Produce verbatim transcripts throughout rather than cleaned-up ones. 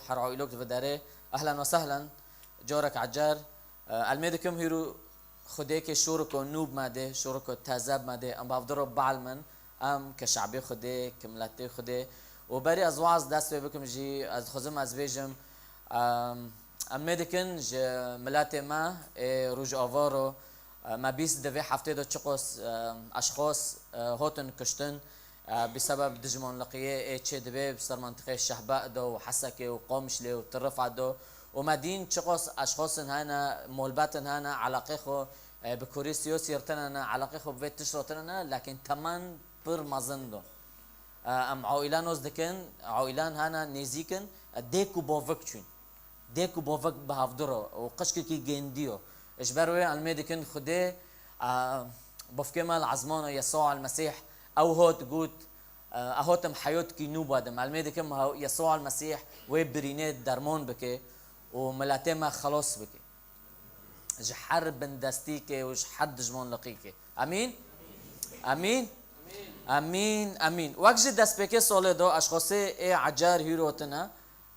Her aîlok di vê derê. Ehlen ve sehlen. Carek ecer. E, elmê dikim hîrû Xwedêkê şûriko nû bi me dê, şûriko teze bi me dê. Em bi hevdiro bielmin. Em ke şebê Xwedê, ke miletê Xwedê. Û berî ez waz dest pê bikim jî, ez dixwazim ez bêjim, em, em mêdikin ji miletê me ê Rojava ro, e, me bîst di vê heftê de çiqos, e, eşxos, e, hotin kuştin, e, bi sebeb dijmanliqiyê ê çê dibe bi ser mentiqê Şehbe do û Hesekê û Qamişlê û Tirifa do. Û me dîn çiqos eşxosin hene, molbetin hene, eleqê xwe, e, bi kurî siyosî re tine ne, eleqê xwe bi vê tişt re tine ne, lakin temen pir mezin do. E, em aîlan noz dikin, aîlan hene nêzîk in, e, dêk û bavik çûn. Dêk û bavik bi hevdiro û qişkekî gêndî yo. Ji ber wê elmê dikin Xwedê, e, bavkê me li ezmana Yesûa el-Mesîh, ew hot got, e, ez hotim heyotkî nû badim. Elmê dikim he-, Yesûa el-Mesîh wê birînê derman bike û miletê me xelos bike. Ji her bindestîkê û ji her dijmanliqîkê. Emîn? Emîn? Emîn, emîn. Wek ji destpêkê solê do, eşxosê ê ecer hîro tine,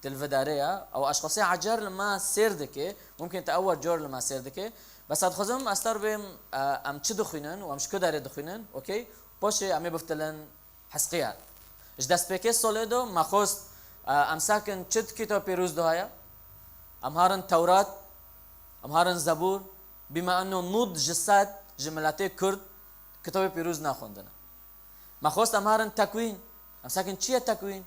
til vidarê ya. Ew eşxosê ecer li me sêr dike, mumkin te ew car li me sêr dike. Bes ez dixwazim ez te re bêm, e, em çi dixwînin û em ji ku derê dixwînin, okey? Poşê em ê biftilin Hizqiyel. Ji destpêkê solê do me xwest, e, em sakin çi di Kitaba Pîroz de heye? Em harin Tewrat, em harin Zebûr, bîme eno nod ji sed ji miletê Kurd Kitabê Pîroz naxwendine. Me xwest em harin Tekwîn, em sakin çi ye Tekwîn?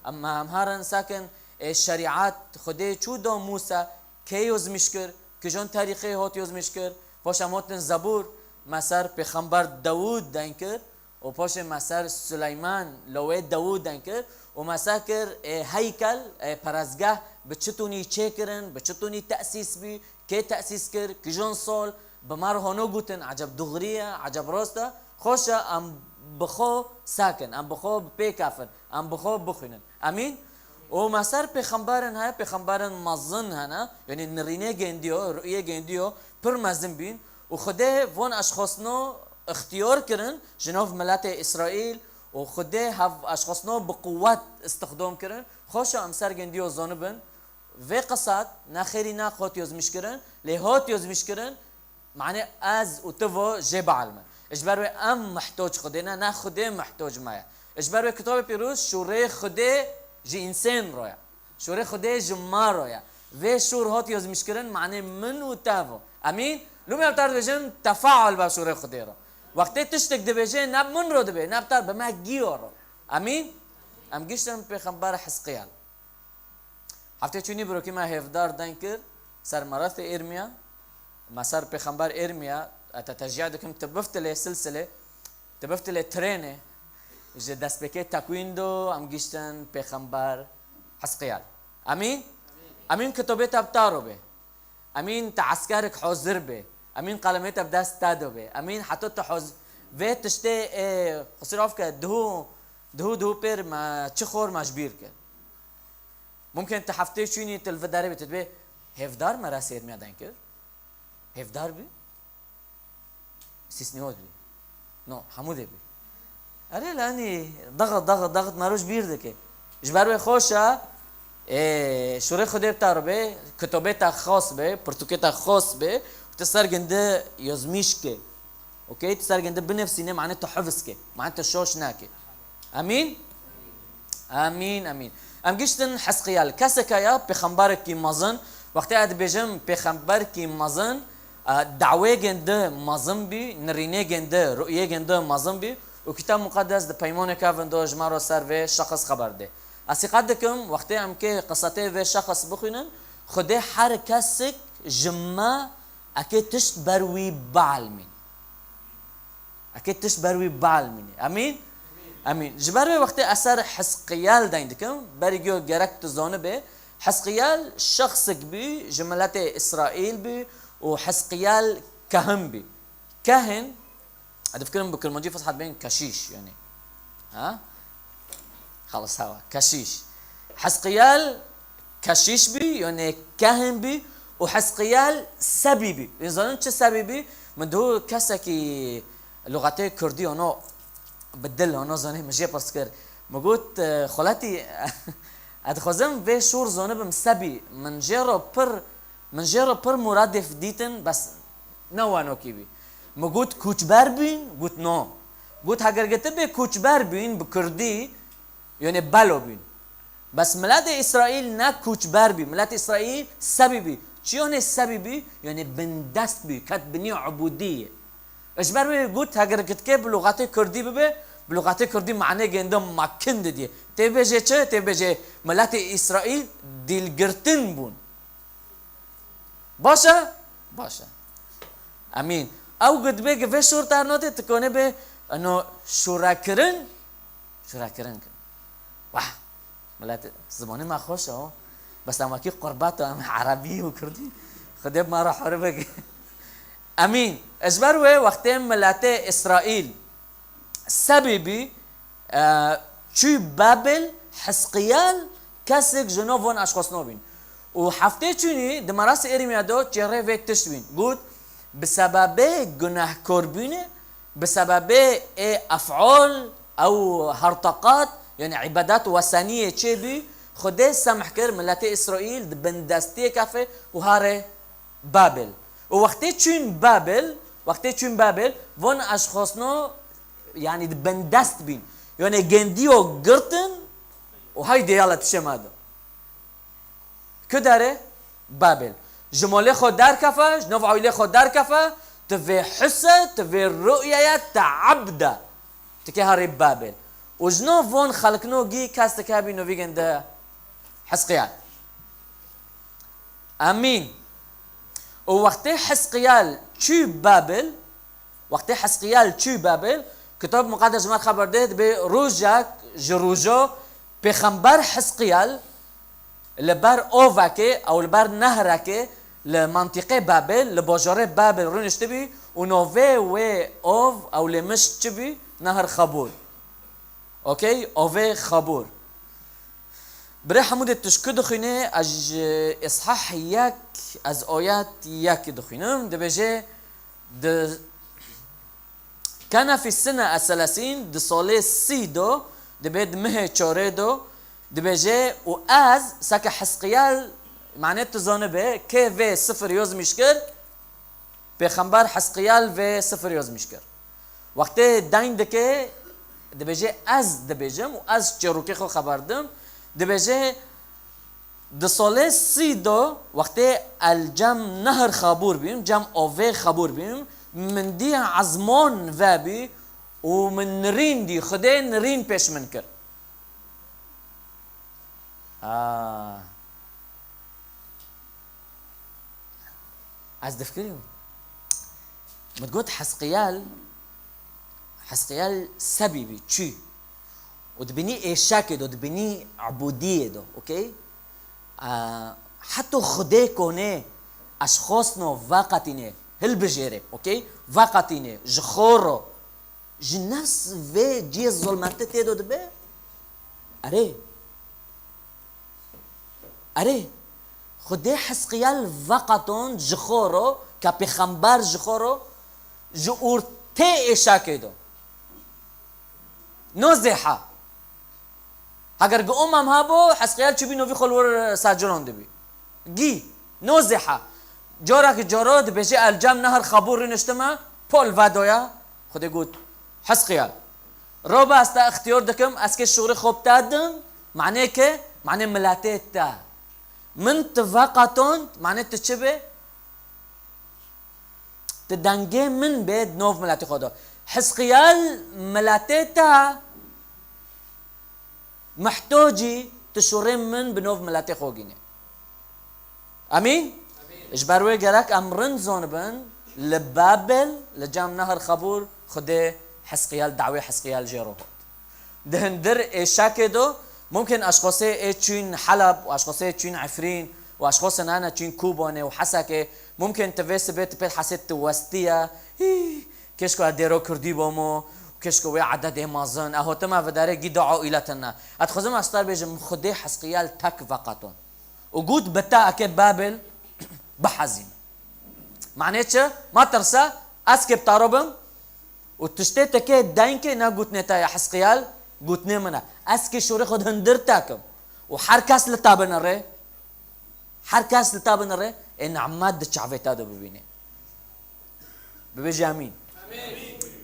Em, em harin sakin, e, şerîat Xwedê çû da Mûsa, kê yozmîş kir, kijan tarîxê hot yozmîş kir, paş em hotin Zebûr, me ser Pêxember Dawûd deyn kir, û paşê me ser Suleyman, lawê Dawûd deyn kir û me ser kir, ê, heykel, ê, perestgeh bi çi tûnî çêkirin, bi çi tûnî tesîs bî, kê tesîs kir, kijan sal, bi me re hano gotin, eceb dûxrî ye, eceb rast e, xweş e, em bi xwe sakin, em bi xwe bi pê kefin, em bi xwe bixwînin. Emîn? Û me ser pêxemberin heye, pêxemberin mezin hene, yanî nirînê gêndî yo, ru'yê gêndî yo, pir mezin bîn. Û Xwedê von eşxosno ixtiyar kirin ji nav miletê Îsraîl û Xwedê hev eşxosno bi quwet îstixdam kirin. Xweşa em ser gêndî yo zonibin. Vê qisat ne xêrî ne hot yozmîş kirin, lê hot yozmîş kirin, manê ez û tu vo jê bielmin. Ji ber wê em mihtoc Xwedê ne, ne Xwedê mihtoc me ye. Ji ber wê Kitabê Pîroz şûrê Xwedê ji însên ro ye. Şûrê Xwedê ji me ro ye. Vê şûr hot yozmîş kirin, manê min û te vo. Emîn? Lûmê em te re dibêjin, tefaul be şûrê Xwedê ro. Wextê tiştek dibêje, ne bi min ro dibê, ne bi te, bi me giyo ro. Emîn? Em giştin pêxember Hizqiyel. Heftê çûnî birokî me hêvdar deyn kir, ser merasê Êrmiya, me ser pêxember Êrmiya, e, te teşcî dikim, tu biftilê silsilê, tu biftilê trênê, ji destpêkê Tekwîn do, em giştin pêxember Hizqiyel. Emîn? Emîn kitabê te bi te ro bê. Emîn te eskerik hazir bê. Emîn qalemê te bi dest te do bê. Emîn heta tu haz-, vê tiştê, ê, qusîr af ke, duhû, duhû, duhû pêr me çi xor me ji bîr kir. Mumkin tu heftê çûnî tu li vê derê bî, tu dibê hêvdar me re sêrmiya deyn kir. Hêvdar bî. Sîsnîhot bî. No, hemû dê bî. Erê, lanî, daxit, daxit, daxit, me roj bîr dike. Ji ber wê xweş e, ê, şûrê Xwedê bi te re bê, kitobê te xas bê, pirtûkê te xas bê, û tu ser gindi yozmîş ke. Okey, tu ser gindi binivsîne, mane tu hifz ke, mane tu şoş nake. Emîn? Emîn, emîn. Em giştin Hizqiyel. Kesek heye, pêxemberekî mezin. Wextê ez dibêjim pêxemberekî mezin, e, dawêgên di mezin bî, nirînêgên di, ru'yêgên di mezin bî. Û Kitab Muqeddes di peymaneke vin de ji me re ser vê şexs xeber dê. Ez siqet dikim, wextê em kê qisatê vê şexs bixwînin, Xwedê her kesek ji me eke tişt ber wî bielmîn. Eke tişt ber wî bielmînî. Emîn? Emîn. Ji ber wê wextê ez ser Hizqiyel deyn dikim, berî giyo gerek tu zanibe, Hizqiyel şexsek bî, ji miletê Îsraîl bî û Hizqiyel kehin bî. Kehin, ez difikirim bi kirmancî fushat bên keşîş, yanî. Ha? Xelas hewa. Keşîş. Hizqiyel keşîş bî, yanî kehin bî û Hizqiyel sebî bî. Em zanin çi sebî bî? Min diho kesekî luxetê kurdî ono bi dil ono zanî, min jê pirs kir. Min got, e, xweletî Ez dixwazim vê şûr zonibim sebî. Min jê re pir, min jê re pir muradêf dîtin, bes ne wanokî bî. Min got koçber bîn, got no. Got heger gotibê koçber bîn bi kurdî, yanê belo bîn. Bes miletê Îsraîl ne koçber bî, miletê Îsraîl sebî bî. Çi yanê sebî bî? Yanê bindest bî, ket binî ubûdiyê. Ji ber wê got, heger kitke bi lûxatê kurdî bibe, bi lûxatê kurdî mane gênde makin didî. Tê bêje çi? Tê bêje miletê Îsraîl dîlgirtin bûn. Baş e? Baş e. Emîn. Ew got bê ki vê şûr ternotê, tu konê bê, eno şûrekirin, şûrekirin ki. Wah! Milet, zimanê me xweş e, ho. Bes em wekî qurbat em erebî û kurdî. Xwedê bi me re huribik. Emîn. Ji ber wê wextê miletê Îsraîl sebî bî, e, çû Babil, Hizqiyal kesek ji no von eşxosno bîn. Û heftê çûnî di merasê êrîmiya de çêrê vê tişt bîn. Got, bi sebebê gunehkorbûnê, bi sebebê ê ef'ol, ew herteqat, yanî îbedat weseniyê çêbî, Xwedê semh kir, miletê Îsraîl di bindestiyê kefê û harê Babil. Û wextê çûn Babil, wextê çûn Babil, von eşxosno, yanî di bindest bîn. Yanî gendiyo girtin û haydê yala tişê me de. Ku derê? Babil. Ji molê xwe derkefe, ji nav aîlê xwe derkefe, tu vê hisse, tu vê ru'yeye, tu ebde. Tu kê herî Babil. Û ji nav von xelkno gî kes dike bî novî gende Hizqiyal. Emîn. Û wextê Hizqiyal çû Babil, wextê Hizqiyal çû Babil, Kitab Muqeddes ji me xeber dê, dibê rojek ji rojo pêxember Hizqiyal li ber ovekê ew li ber nehrekê li mantîqê Babil, li bajarê Babil rûniştibî û novê wê ov ew lê mişt çi bî? Nehir Xebûr. Okey? Ovê Xebûr. Birê Hemûdê tu ji ku dixwînê, ez ji Îshah yek, ez ayet yek dixwînim. Dibêje, di kene fî sine eselesîn, di salê sî do, dibê di mihê çarê do, dibêje, û ez, seke Hizqiyal, mane tu zanibe, kê vê sifir yazmîş kir? Pêxember Hizqiyal vê sifir yazmîş kir. Wextê deyn dike, dibêje, ez dibêjim û ez çêrokê xwe xeber dim. Dibêje, di salê sî de wextê el cem nehir Xabûr bîm, cem avê Xabûr bîm, min dî ezman vebî û min nirîn dî, Xwedê nirîn pêş min kir. Ah. Ez difikirim. Min got Hezqiyal, Hezqiyal sebî bî, çû. Û dibînî êşekê do, dibînî ebûdiyê do, okey? Aa, heto Xwedê konê eşxosno veqetînê, hilbijêrê, okey? Veqetînê, ji xwe ro. Ji nefs vê cihê zolmetê tê do dibe? Erê. Erê. Xwedê Hezqiyal veqeton ji xwe ro, ke pêxember ji xwe ro, ji ortê êşakê do. No zêha. Heger gi umam habo, Hezqiyal çibî novî xwe li wir sercirandibî. Gî, no zêha. Carekî caro dibêje, el cem nehir Xabûr rûniştime, pol vedoya, Xwedê got, Hezqiyal, roba ez te ixtiyar dikim, ez kê şûrê xwe bi te dim, manê ke, manê miletê te. Min tu veqetond, manê tu çi bê? Ti dengê min bê di nav miletê xwe de. Hizqiyal miletê te mihtocî tu şûrê min bi nav miletê xwe gînê. Emîn? Ji ber wê gerek em rind zonibin, li Babil, li cem nehir Xebûr, Xwedê Hizqiyal, dawê Hizqiyal jê re hat. Di hindir êşakê do, mumkin eşxosê ê çûn Heleb û eşxosê ê çûn Efrîn û eşxosên ane çûn Kobanê û Hesekê, mumkin ti vê sibê ti pêl hesê ti westiye, hî, kêşko ez dêro Kurdî bomo, kêşko wê ededê mezin, e hotime vidarê gî dua îletin ne. Ez dixwazim ez te bêjim, Xwedê Hezqiyal tek veqeton. Û got, bi te eke Babil bihezîne. Manê çi? Ma tirse, ez kê bi te re bim û tiştê te kê dengê ne gotinê te ya Hizqiyal, gotinê min e. Ez kê şûrê xwe di hindir te kim. Û her kes li te binire, her kes li te binire, ê nimet di çavê te de bibîne. Bibêje amîn.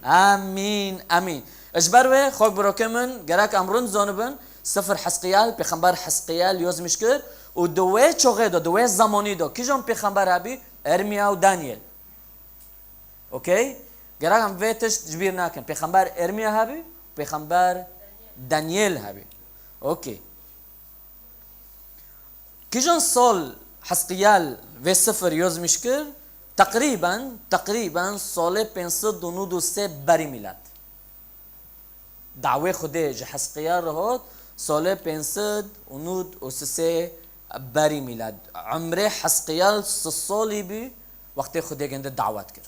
Amîn, amîn. Ji ber wê, xwek birokê min, gerek em rind zanibin, sifir Hizqiyal, pêxember Hizqiyal yazmiş kir û di wê çaxê de, di wê zemanî de, kîjan pêxember hebî? Ermiya û Daniel. Okey? Gerek em vê tişt ji bîr nakin. Pêxember Ermiya hebî, pêxember Daniel hebî. Okey. Kîjan sal Hizqiyal vê sifir yazmiş kir? Teqrîben, teqrîben salê pênc sed û nod û sê berî mîlad. Dawê Xwedê ji Hizqiyal re hat, salê pênc sed û nod û sê berî mîlad. Emrê Hizqiyal sih salî bî, wextê Xwedê gende dawet kir.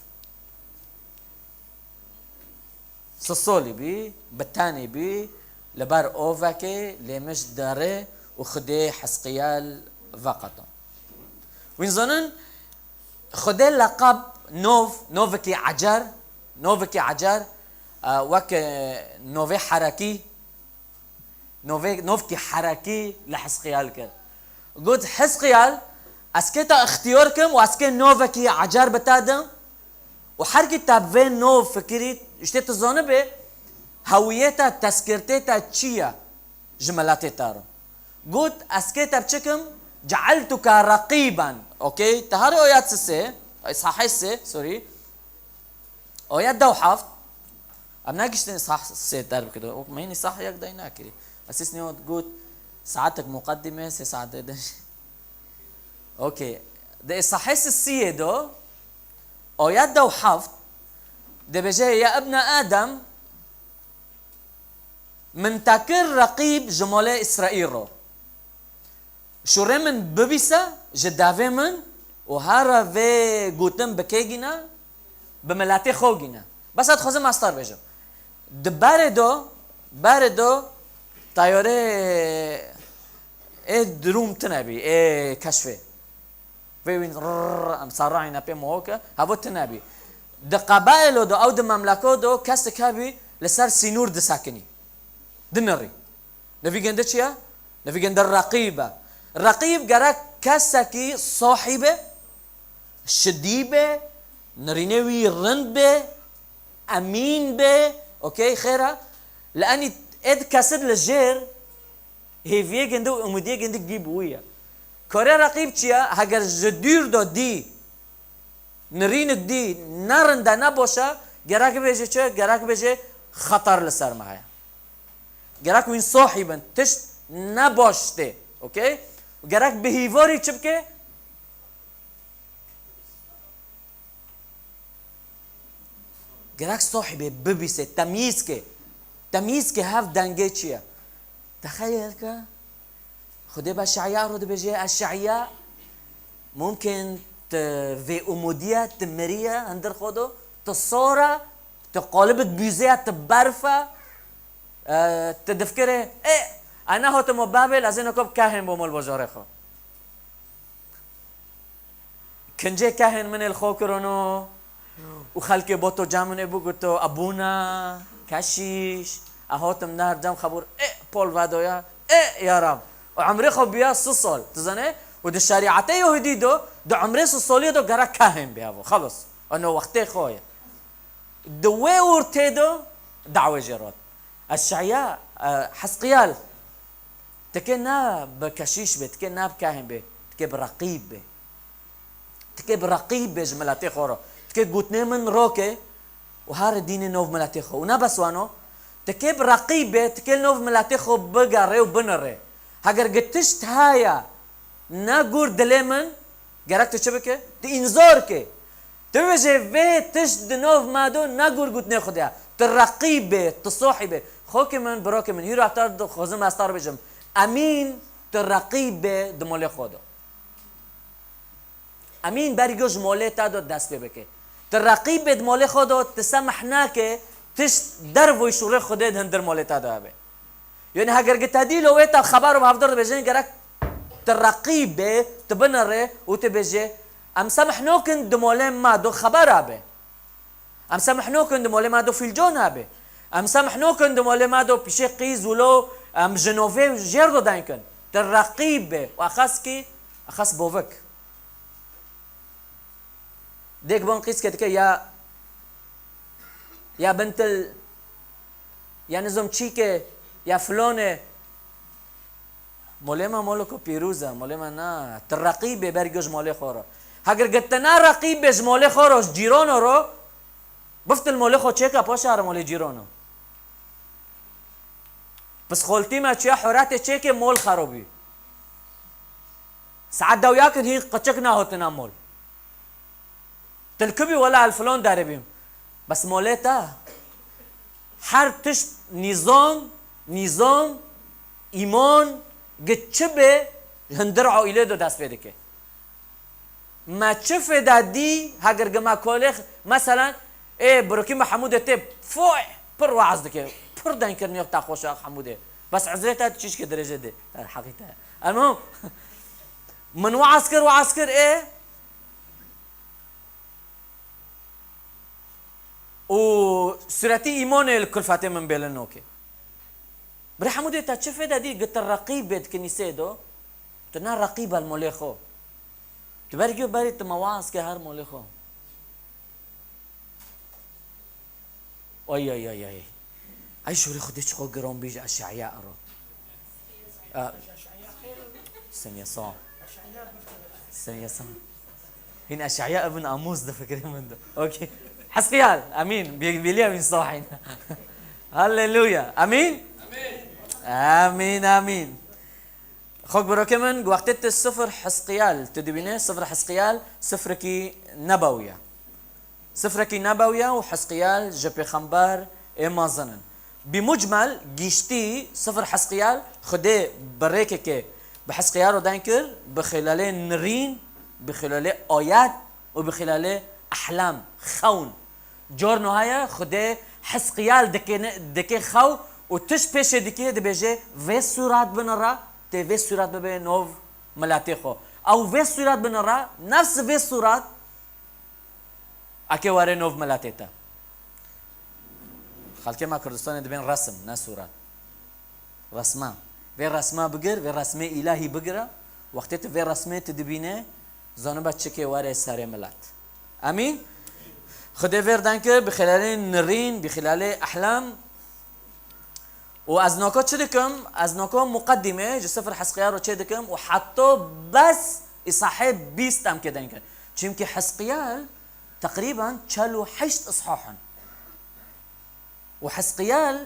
Sih salî bî, bi tenê bî, li ber ovekê lêmiş derê û Xwedê Hizqiyal veqetan. Wîn zanin, Xwedê leqab nov, novekî ecer, novekî ecer, e, wek, e, novê herekî, novê, novkî herekî li Hizqiyal kir. Got, Hizqiyal, ez kê te ixtiyar kim û ez kê novekî ecer bi te dim û her kî te bi vê nov fikirî, ji tê tu zanibê, hewiyê te, tezkirtê te çi ye ji miletê te re. Got, ez kê te bi çi kim, ceeltuke reqîben. Okey, te herê ayet sê, sahê sê, sorry. Ayet deh û heft. Em negiştin sah sê derb kir. O meyni sah yek dey nakirî. Esîs niyo got, saatek muqeddime, sê saate de. Okey. De sahê siyê do, ayet deh û heft, dibêje, ya ibne Adem, min te kir reqîb ji malê Îsraîl ro. Şûrê min bibîse ji devê min û here vê gotin bi kê gîne? Bi miletê xwe gîne. Bes ez dixwazim ez te re bêjim. Di berê do, berê do tayarê ê drûm tune bî, ê keşfê. Vê wîn rrrr, em serrayne pê mohoke, hevo tune bî. Di qebailo do, ew di memleko do, kesek hebî li ser sînûr disekinî. Dinirî. Nivî gende çi ye? Nivî gende reqîb e. Reqîb gerek kesekî sahîb e, şidî be, nirînê wî rind be, emîn be, okey, xêr e. Li enî êd kesid li jêr hêviyê gende û umidiyê gende gî bi wî ye. Kore reqîb çi ye? Heger ji dûr de dî, nirînik dî, ne rind e, ne baş e, gerek bêje çi? Gerek bêje xeter li ser me heye. Gerek wîn sahî bin, tişt ne baş tê. Okey? Gerek bi hîvarî çi bike? Gerek sahîbê bibîse, temyîz ke. Temyîz ke hev dengê çi ye? Texeyel ke. Xwedê bi Eşeya re dibêje, Eşeya, mumkin tu vê umudiye, tu miriye, hindir xwe do, tu sor e, tu qalibit bûze ye, tu berf e, e, tu difikirê, ê, ez nehatim we bavêl, ez ê noko bi kehên bo malbajarê xwe. Kincê kehên min ê li xwe kirino û xelkê boto cem min ê bigurto, ebûna, keşîş, ez hatim nehir cem xebûr, ê, pol vedoya, ê, ya Rab. Û emrê xwe biya sih sal, tu zanê? Û di şerîetê Yahudî do, di emrê sih saliyê do gerek kehên bê hevo, xelos. Ano wextê xwe ye. Di wê ortê do, dawê jê rot. Eşeya, e, Hezqiyal, tikê ne bi keşîş bê, tikê ne bi kehên bê, tikê bi reqîb bê. Tikê bi reqîb bê ji miletê xwe re. Tikê gotinê min roke û here dînê nov miletê xwe. Û ne bes wano, tikê bi reqîb bê, tikê li nov miletê xwe bigerê û binirê. Heger gi tişt heye, ne gor dilê min, gerek tu çi bike? Tu înzar ke. Tu bêjê vê tişt di nav me do ne gor gotinê Xwedê ye. Tu reqîb bê, tu sahîb bê. Xwekê min, birokê min, hîra te dixwazim ez te re bêjim. Emîn, tu reqîb bê di molê xwe de. Emîn, berî go ji molê te de dest pê bike. Tu reqîb bê di molê xwe de, tu semeh nake tişt dervoy şûrê Xwedê di hindir molê te de hebe. Yanî heger gi te dî lo wê te xeber û bi hevdir dibêjin, gerek tu reqîb bê, tu binirê û tu bêjê, em semeh nokin di molê me do xeber abe. Em semeh nokin di molê me do fîlcon abe. Em semeh nokin di molê me do pîşê qîz û lo em ji novê jêr do denkin. Tu reqîb be. Û exas kî? Exas bovik. Dêk bon qîzke dike ya, ya bintil, ya nizom çîke, ya filone. Molê me moleko pîroz e, molê me na. Tu reqîb be ber ji molê xwe re. Heger gi tu ne reqîb be ji molê xwe re, ji cîrono re, biftil molê xwe çêke, paşa re molê cîrono. Psixoltî me çiya huratê çêke, mol xerobî. Saet dewiya kin hîn qeçek nahotina mol. Tilkibî wela el filon derê bîm. Bes molê te. Her tişt nîzam, nîzam, îman, gi çi be, hundir aîlê de dest pê dike. Me çi fêda dî, heger gi me kolê x-, meselen, ê, birokî me Hemûdê tê, foy, pir weaz dike, pir dengkirinê te xweş e Hemûdê. Bes ezrê te çîşkê dirêjê dê. Te heqî te. Elmuhim, min weaz kir, weaz kir, ê. Û suretî îmonê li kulfetê min bêlin nokê. Birê Hemûdê te çi fêda dî, gi tu reqîb bê di kinîsê do, tu ne reqîb el molê xwe. Tu bergê berê tu me weaz ke her molê xwe. Ay, ay, ay, ay. Ay, şûrê Xwedê çiqo giron bî ji eşeya ero. A, sen yasa. Sen yasa. Hîn eşeya evin amûz di fikrê min de. Okey. Hizqiyal, emîn. Bê-, bêliya min sahîn. Haleluya. Emîn. Emîn, emîn. Xok birokê min, wextê tu sifir Hizqiyal, tu dibîne sifir Hizqiyal, sifrekî nebewiye. Sifrekî nebewiye û Hizqiyal ji pêxember ê mezin in. Bi mucmel, giştî, sifir Hizqiyal, Xwedê bi rêkekê bi Hizqiyal re deng kir, bi xêlelê nirîn, bi xêlelê ayet û bi xêlelê ehlam, xewn. Cor nuha ye, Xwedê Hizqiyal dikê, dikê xew û tişt pêşê dikê, dibêje, vê sûrat binira, tê vê sûrat bibe nov miletê xwe. Ew vê sûrat binira, nefs vê sûrat, eke were nov miletê te. Xelkê me Kurdistanê dibên resim, ne sûret. Resma. Vê resma bigir, vê resmê îlahî bigire. Wextê tu vê resmê tu dibîne, zanibe çikê were serê milet. Emîn? Xwedê vêr deng kir, bi xêlalê nirîn, bi xêlalê ehlam. Û ez noko çi dikim? Ez noko muqedîme ji sifir Hizqiyal re çê dikim û heta bes îsahê bîst em kê deng kin. Çimkî Hizqiyal teqrîben çel û heşt îsah in. Û Hizqiyal,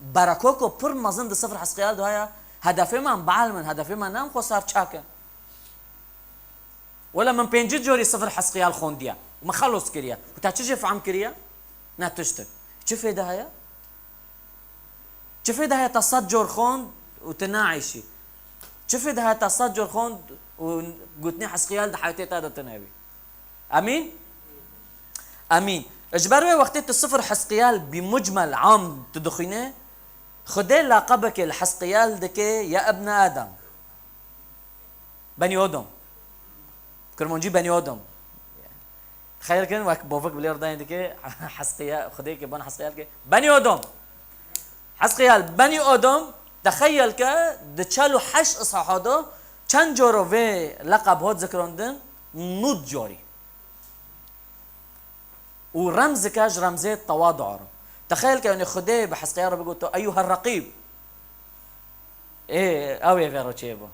berekoko pir mezin di sifir Hizqiyal de heye, hedefê me Baal min, hedefê me ne em xwe ser çak in. Wela min pêncî corî sifir Hizqiyal xwendiye û min xelos kiriye. Û te çi jê fehm kiriye? Ne tiştik. Çi fêde heye? Çi fêde heye te sed cor xwend û tu naîşî? Çi fêde heye te sed cor xwend û gotinê Hizqiyal di heyatê te de tu nebî? Emîn? Emîn. Ji ber wê wextê tu sifir Hizqiyal bi mucmel am tu dixwîne, Xwedê laqebekê li Hizqiyal dike ya ibne Adam. Benî Odom. Kirmancî Benî Odom. Xeyr kin, wek bovik bilêr dayên dike, Hizqiyal, Xwedê ke ban Hizqiyal ke, Benî Odom. Hizqiyal, Benî Odom, texeyel ke di çel û heşt îsahado çend coro vê leqeb hot zikrandin? Nod corî. Û remzike ji remzê tewadu re. Texeyel ke, yanî Xwedê bi Hizqiyal re bigoto, "Eyyuha Reqîb." Ê, ew ê vê re çêbû.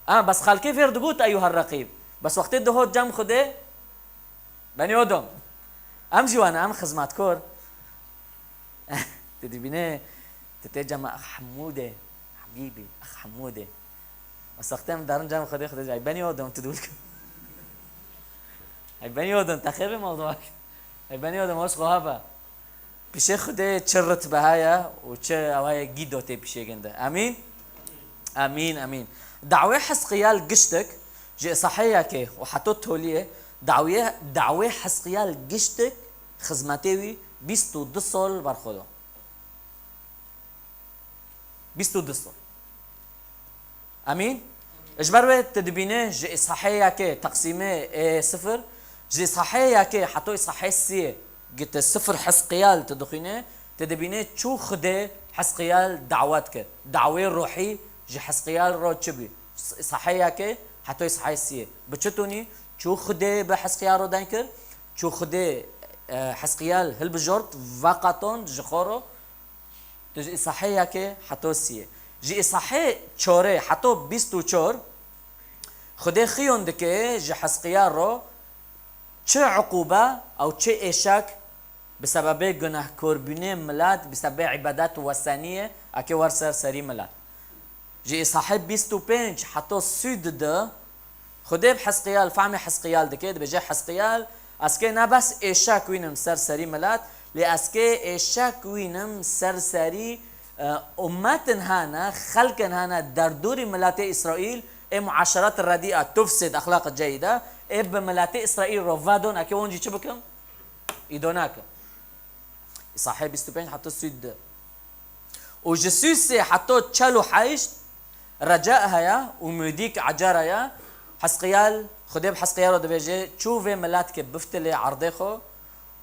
A, bes xelkê vêr digot, "Eyyuha Reqîb." Bes wextê dihot cem Xwedê, Benî Odom. Em jî wane, em xizmetkor. Tu dibîne, tu tê cem, "Ax Hemûdê, Hebîbî, ax Hemûdê." Wextê em derin cem Xwedê, Xwedê, "Ay Benî Odom, tu dûl kir." Ay Benî Odom, te xêr be mewdûa. Ay Benî Odom, hoş xwe hebe. Pişê Xwedê çi ritbe heye û çi ew heye gîdo tê pişê ginde. Emîn? Emîn, emîn. Dawê Hizqiyal giştik, ji Îsahê yekê û heto toliyê, dawê, dawê Hizqiyal giştik, xizmetê wî bîst û du sol berxwe da. Bîst û du sal. Emîn? Ji ber wê tu dibîne ji Îsahê yekê teqsîmê ê sifir, ji Îsahê yekê heta Îsahê siyê gi tu sifir Hizqiyal tu dixwîne, tu dibîne çû Xwedê Hizqiyal dawet kir. Dawê ruhî Ji Hizqiyal ro çi bî? S-, Îsahê yekê heta Îsahê siyê. Bi çi tûnî? Çû Xwedê bi Hizqiyal ro deng kir, çû Xwedê, e, Hizqiyal hilbijort, veqetond ji xwe ro. Tu ji Îsahê yekê heta siyê. Ji Îsahê çorê heta bîst û çar, Xwedê xiyon dike ji Hizqiyal ro çi uqûbe ew çi êşek bi sebebê gunehkorbûnê milet, bi sebebê îbedet weseniyê, eke wer ser serî milet. Ji Îsahê bîst û pênc heta sî û du, Xwedê bi Hizqiyal, fehmê Hizqiyal dike, dibêje, Hizqiyal, ez kê ne bes êşek wînim ser serî milet, lê ez kê êşek wînim ser serî, e, ummetin hene, xelkin hene, derdorî miletê Îsraîl, ê muaşeret redîa, tufsid, exlaq ceyde, ê bi miletê Îsraîl ro vedon, eke wan jî çi bikim? Îdo nakim. Îsahê bîst û pênc heta sî û du. Û ji sî û sê heta çel û heşt reca heye, umîdîk, ecar heye. Hizqiyal, Xwedê bi Hizqiyal re dibêje, çû vê miletkê biftilê erdê xwe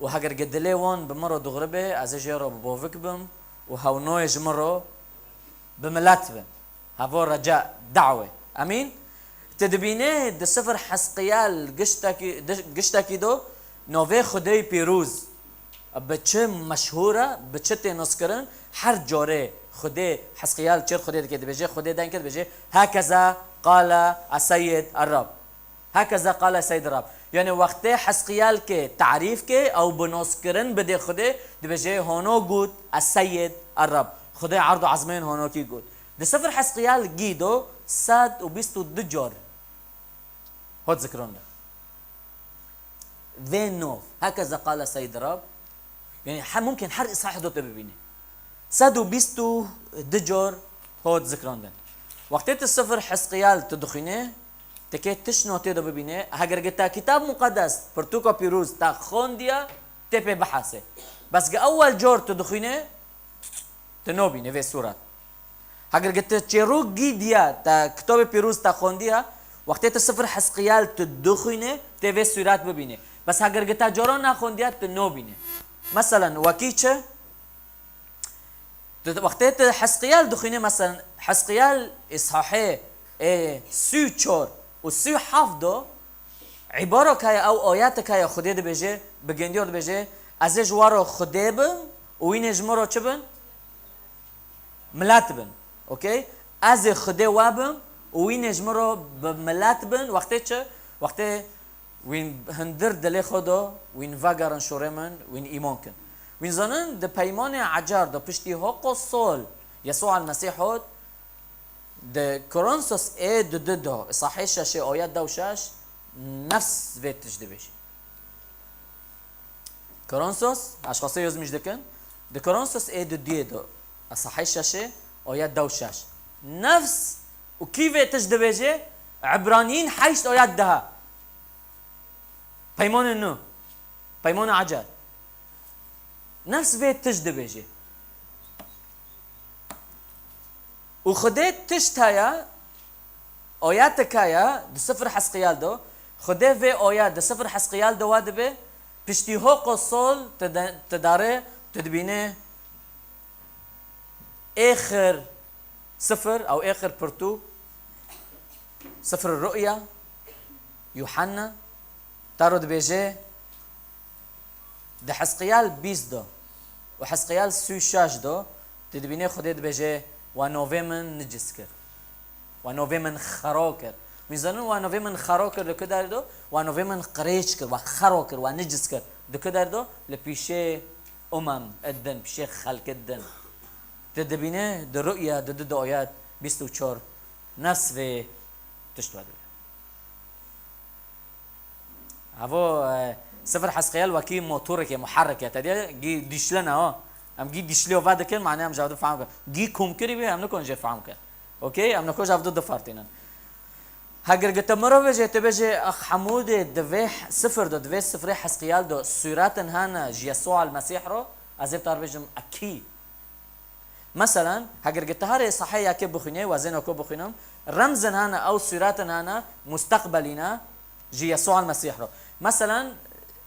û heger gi dilê wan bi min re dûrî be, ez ê jê re bi bovik bim û hewnoyê ji min re bi milet bin. Heva reca, dawê. Emîn? Te dibîne di sifir Hizqiyal giştekî, di, giştekî do, novê Xwedê pîroz bi çi meşhûr e, bi çi tê noskirin, her carê Xwedê, Hizqiyal çêr Xwedê dike, dibêje, Xwedê deng kir, dibêje, "Hekeza qale es-Seyyid er-Rab." Hekeza qale Seyyid Rab. Yani wextê Hizqiyal ke tarîf ke ew bi noskirin bidê Xwedê, dibêje hono got, "Es-Seyyid Er-Rab." Xwedê erd û ezmên honokî got. Di sifir Hizqiyal gî do sed û bîst û du car hot zikirande. Vê nov, hekeza qale Seyyid Rab, yani he, mumkin her îsahê do te bibînî. Sed û bîst û du car hot zikrandin. Wextê tu sifir Hizqiyal tu dixwînê, tu kê tişt notê de bibînê, heger gi te Kitab Muqeddes, pirtûka pîroz te xwendiye, tê pê bihesê. Bes gi ewel car tu dixwînê, tu nobînê vê sûret. Heger gi te çêrok gî diye, te Kitabê Pîroz te xwendiye, wextê tu sifir Hizqiyal tu dixwînê, tê vê sûret bibînê. Bes heger gi te caran nexwendiye, tu nobînê. Meselen, wekî çi? Tu, wextê tu Hizqiyal dixwînê, meselen, Hizqiyal îsahê ê sî û çar û sî û heft do, îbarak heye, ew ayetek heye, Xwedê dibêje, bi gendiyor dibêje, "Ez ê ji we re Xwedê bim û wînê ji min re çi bin? Milet bin." Okey? "Ez ê Xwedê we bim û wînê ji min re bi milet bin." Wextê çi? Wextê wîn hundir dilê xwe do, wîn vegerin şûrê min, wîn îman kin. Wîn zanin di peymanê ecar de piştî hoqo sol Yesû el-Mesîh hot, di Korintos ê dudu de, îsahê şeşê, ayet deh û şeş, nefs vê tişt dibêje. Korintos, eşxasê yozmîş dikin, di Korintos ê duduyê de, îsahê şeşê, ayet deh û şeş. Nefs û kî vê tişt dibêje? Ebraniyîn heşt ayet deh. Peymanê nû. Peymanê ecar. Nefs vê tişt dibêje. Û Xwedê tişt heye, ayetek heye, di sifir Hizqiyal do. Xwedê vê ayet di sifir Hizqiyal do we dibe, piştî hoqo sol tu de, tu dare, tu dibîne êxir sifir, ew êxir pirtûk, sifir Ru'ya, Yuhanna, te ro dibêje, di Hizqiyal bîst do û Hizqiyal sî û şeş do, tu dibînê Xwedê dibêje, "Wa novê min nicis kir. Wa novê min xero kir." Wî zanin, "Wa novê min xero kir" di ku derê do? "Wa novê min qirêj kir, wa xero kir, wa nicis kir." Di ku derê do? Li pîşê umem id din, pîşê xelk id din. Tu dibîne di Ru'ya, di du, di ayet bîst û çar, nefs vê tişt we dibe. Evo, e, sifir Hizqiyal wekî motorek e, muherrik e. Te diye gî dişlene ha. Em gî dişliyo ve dikin, mane em jawde fehm kin. Gî kom kirî be, em nikon jê fehm kin. Okey? Em nikon jawde difartînin. Heger gite mirov bêje, te bêje, "Ax Hemûdê, di vê sifir do, di vê sifrê Hizqiyal do, sûretin hene ji Yesû el-Mesîh ro, ez ê bi te re bêjim, a kî?" Meselen, heger gi te herê sehê yekê bixwînê, wezên oku bixwînim, remzin hene, ew sûretin hene, musteqbelî ne, ji Yesû el-Mesîh ro. Meselen,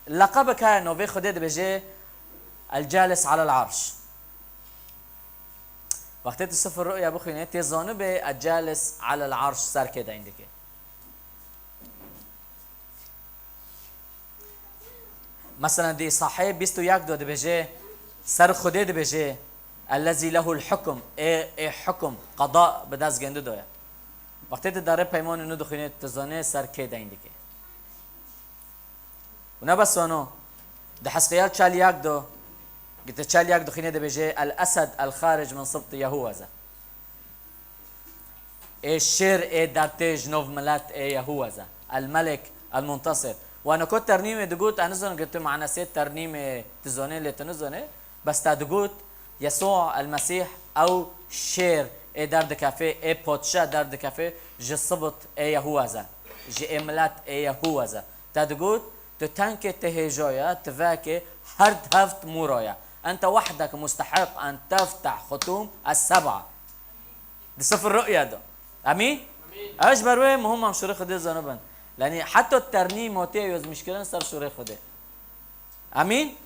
leqebek heye, novê Xwedê dibêje, El-Calis alel Arş. Wextê tu Sifr Ru'ya bixwînê, tê zanibê e calis alel arş, ser kê deyn dike. Mesela di Îsahê bîst û yek de dibêje, ser Xwedê dibêje, ellezî lehul hukm, ê, ê hukm, qada bi dest gindi do ye. Wextê tu darê peymanê nû dixwînê, tu zanê ser kê deyn dike. Û ne bes wano, di Hezqiyal çel yak do, gite çel yak dixwîne dibêje, El Esed el Xaric min Sibt Yehuwez e. Ê şêr ê dertê ji nov milet ê Yehuwez e. El Melik el Muntasir. Wano ku ternîmê digot, ez nizanim gite manasê ternîmê dizanê, lê tu nizanê. Bes te digot, Yesû el Mesîh ew şêr ê derdikefê, ê podşa derdikefê ji Sibt ê Yehuwez e. Ji ê milet ê Yehuwez e. Te digot, tu tenkê te hêja ye, tu vekê her heft mûra ye. Ente wehdek mustehiq en tefteh xutûm es seb'a. Di Sifr Ru'ya de. Emîn? Emîn. Ev ji ber wê muhim em şûrê Xwedê zanibin. Yanî heta ternîm hatiye yozmîşkirin ser şûrê Xwedê. Emîn?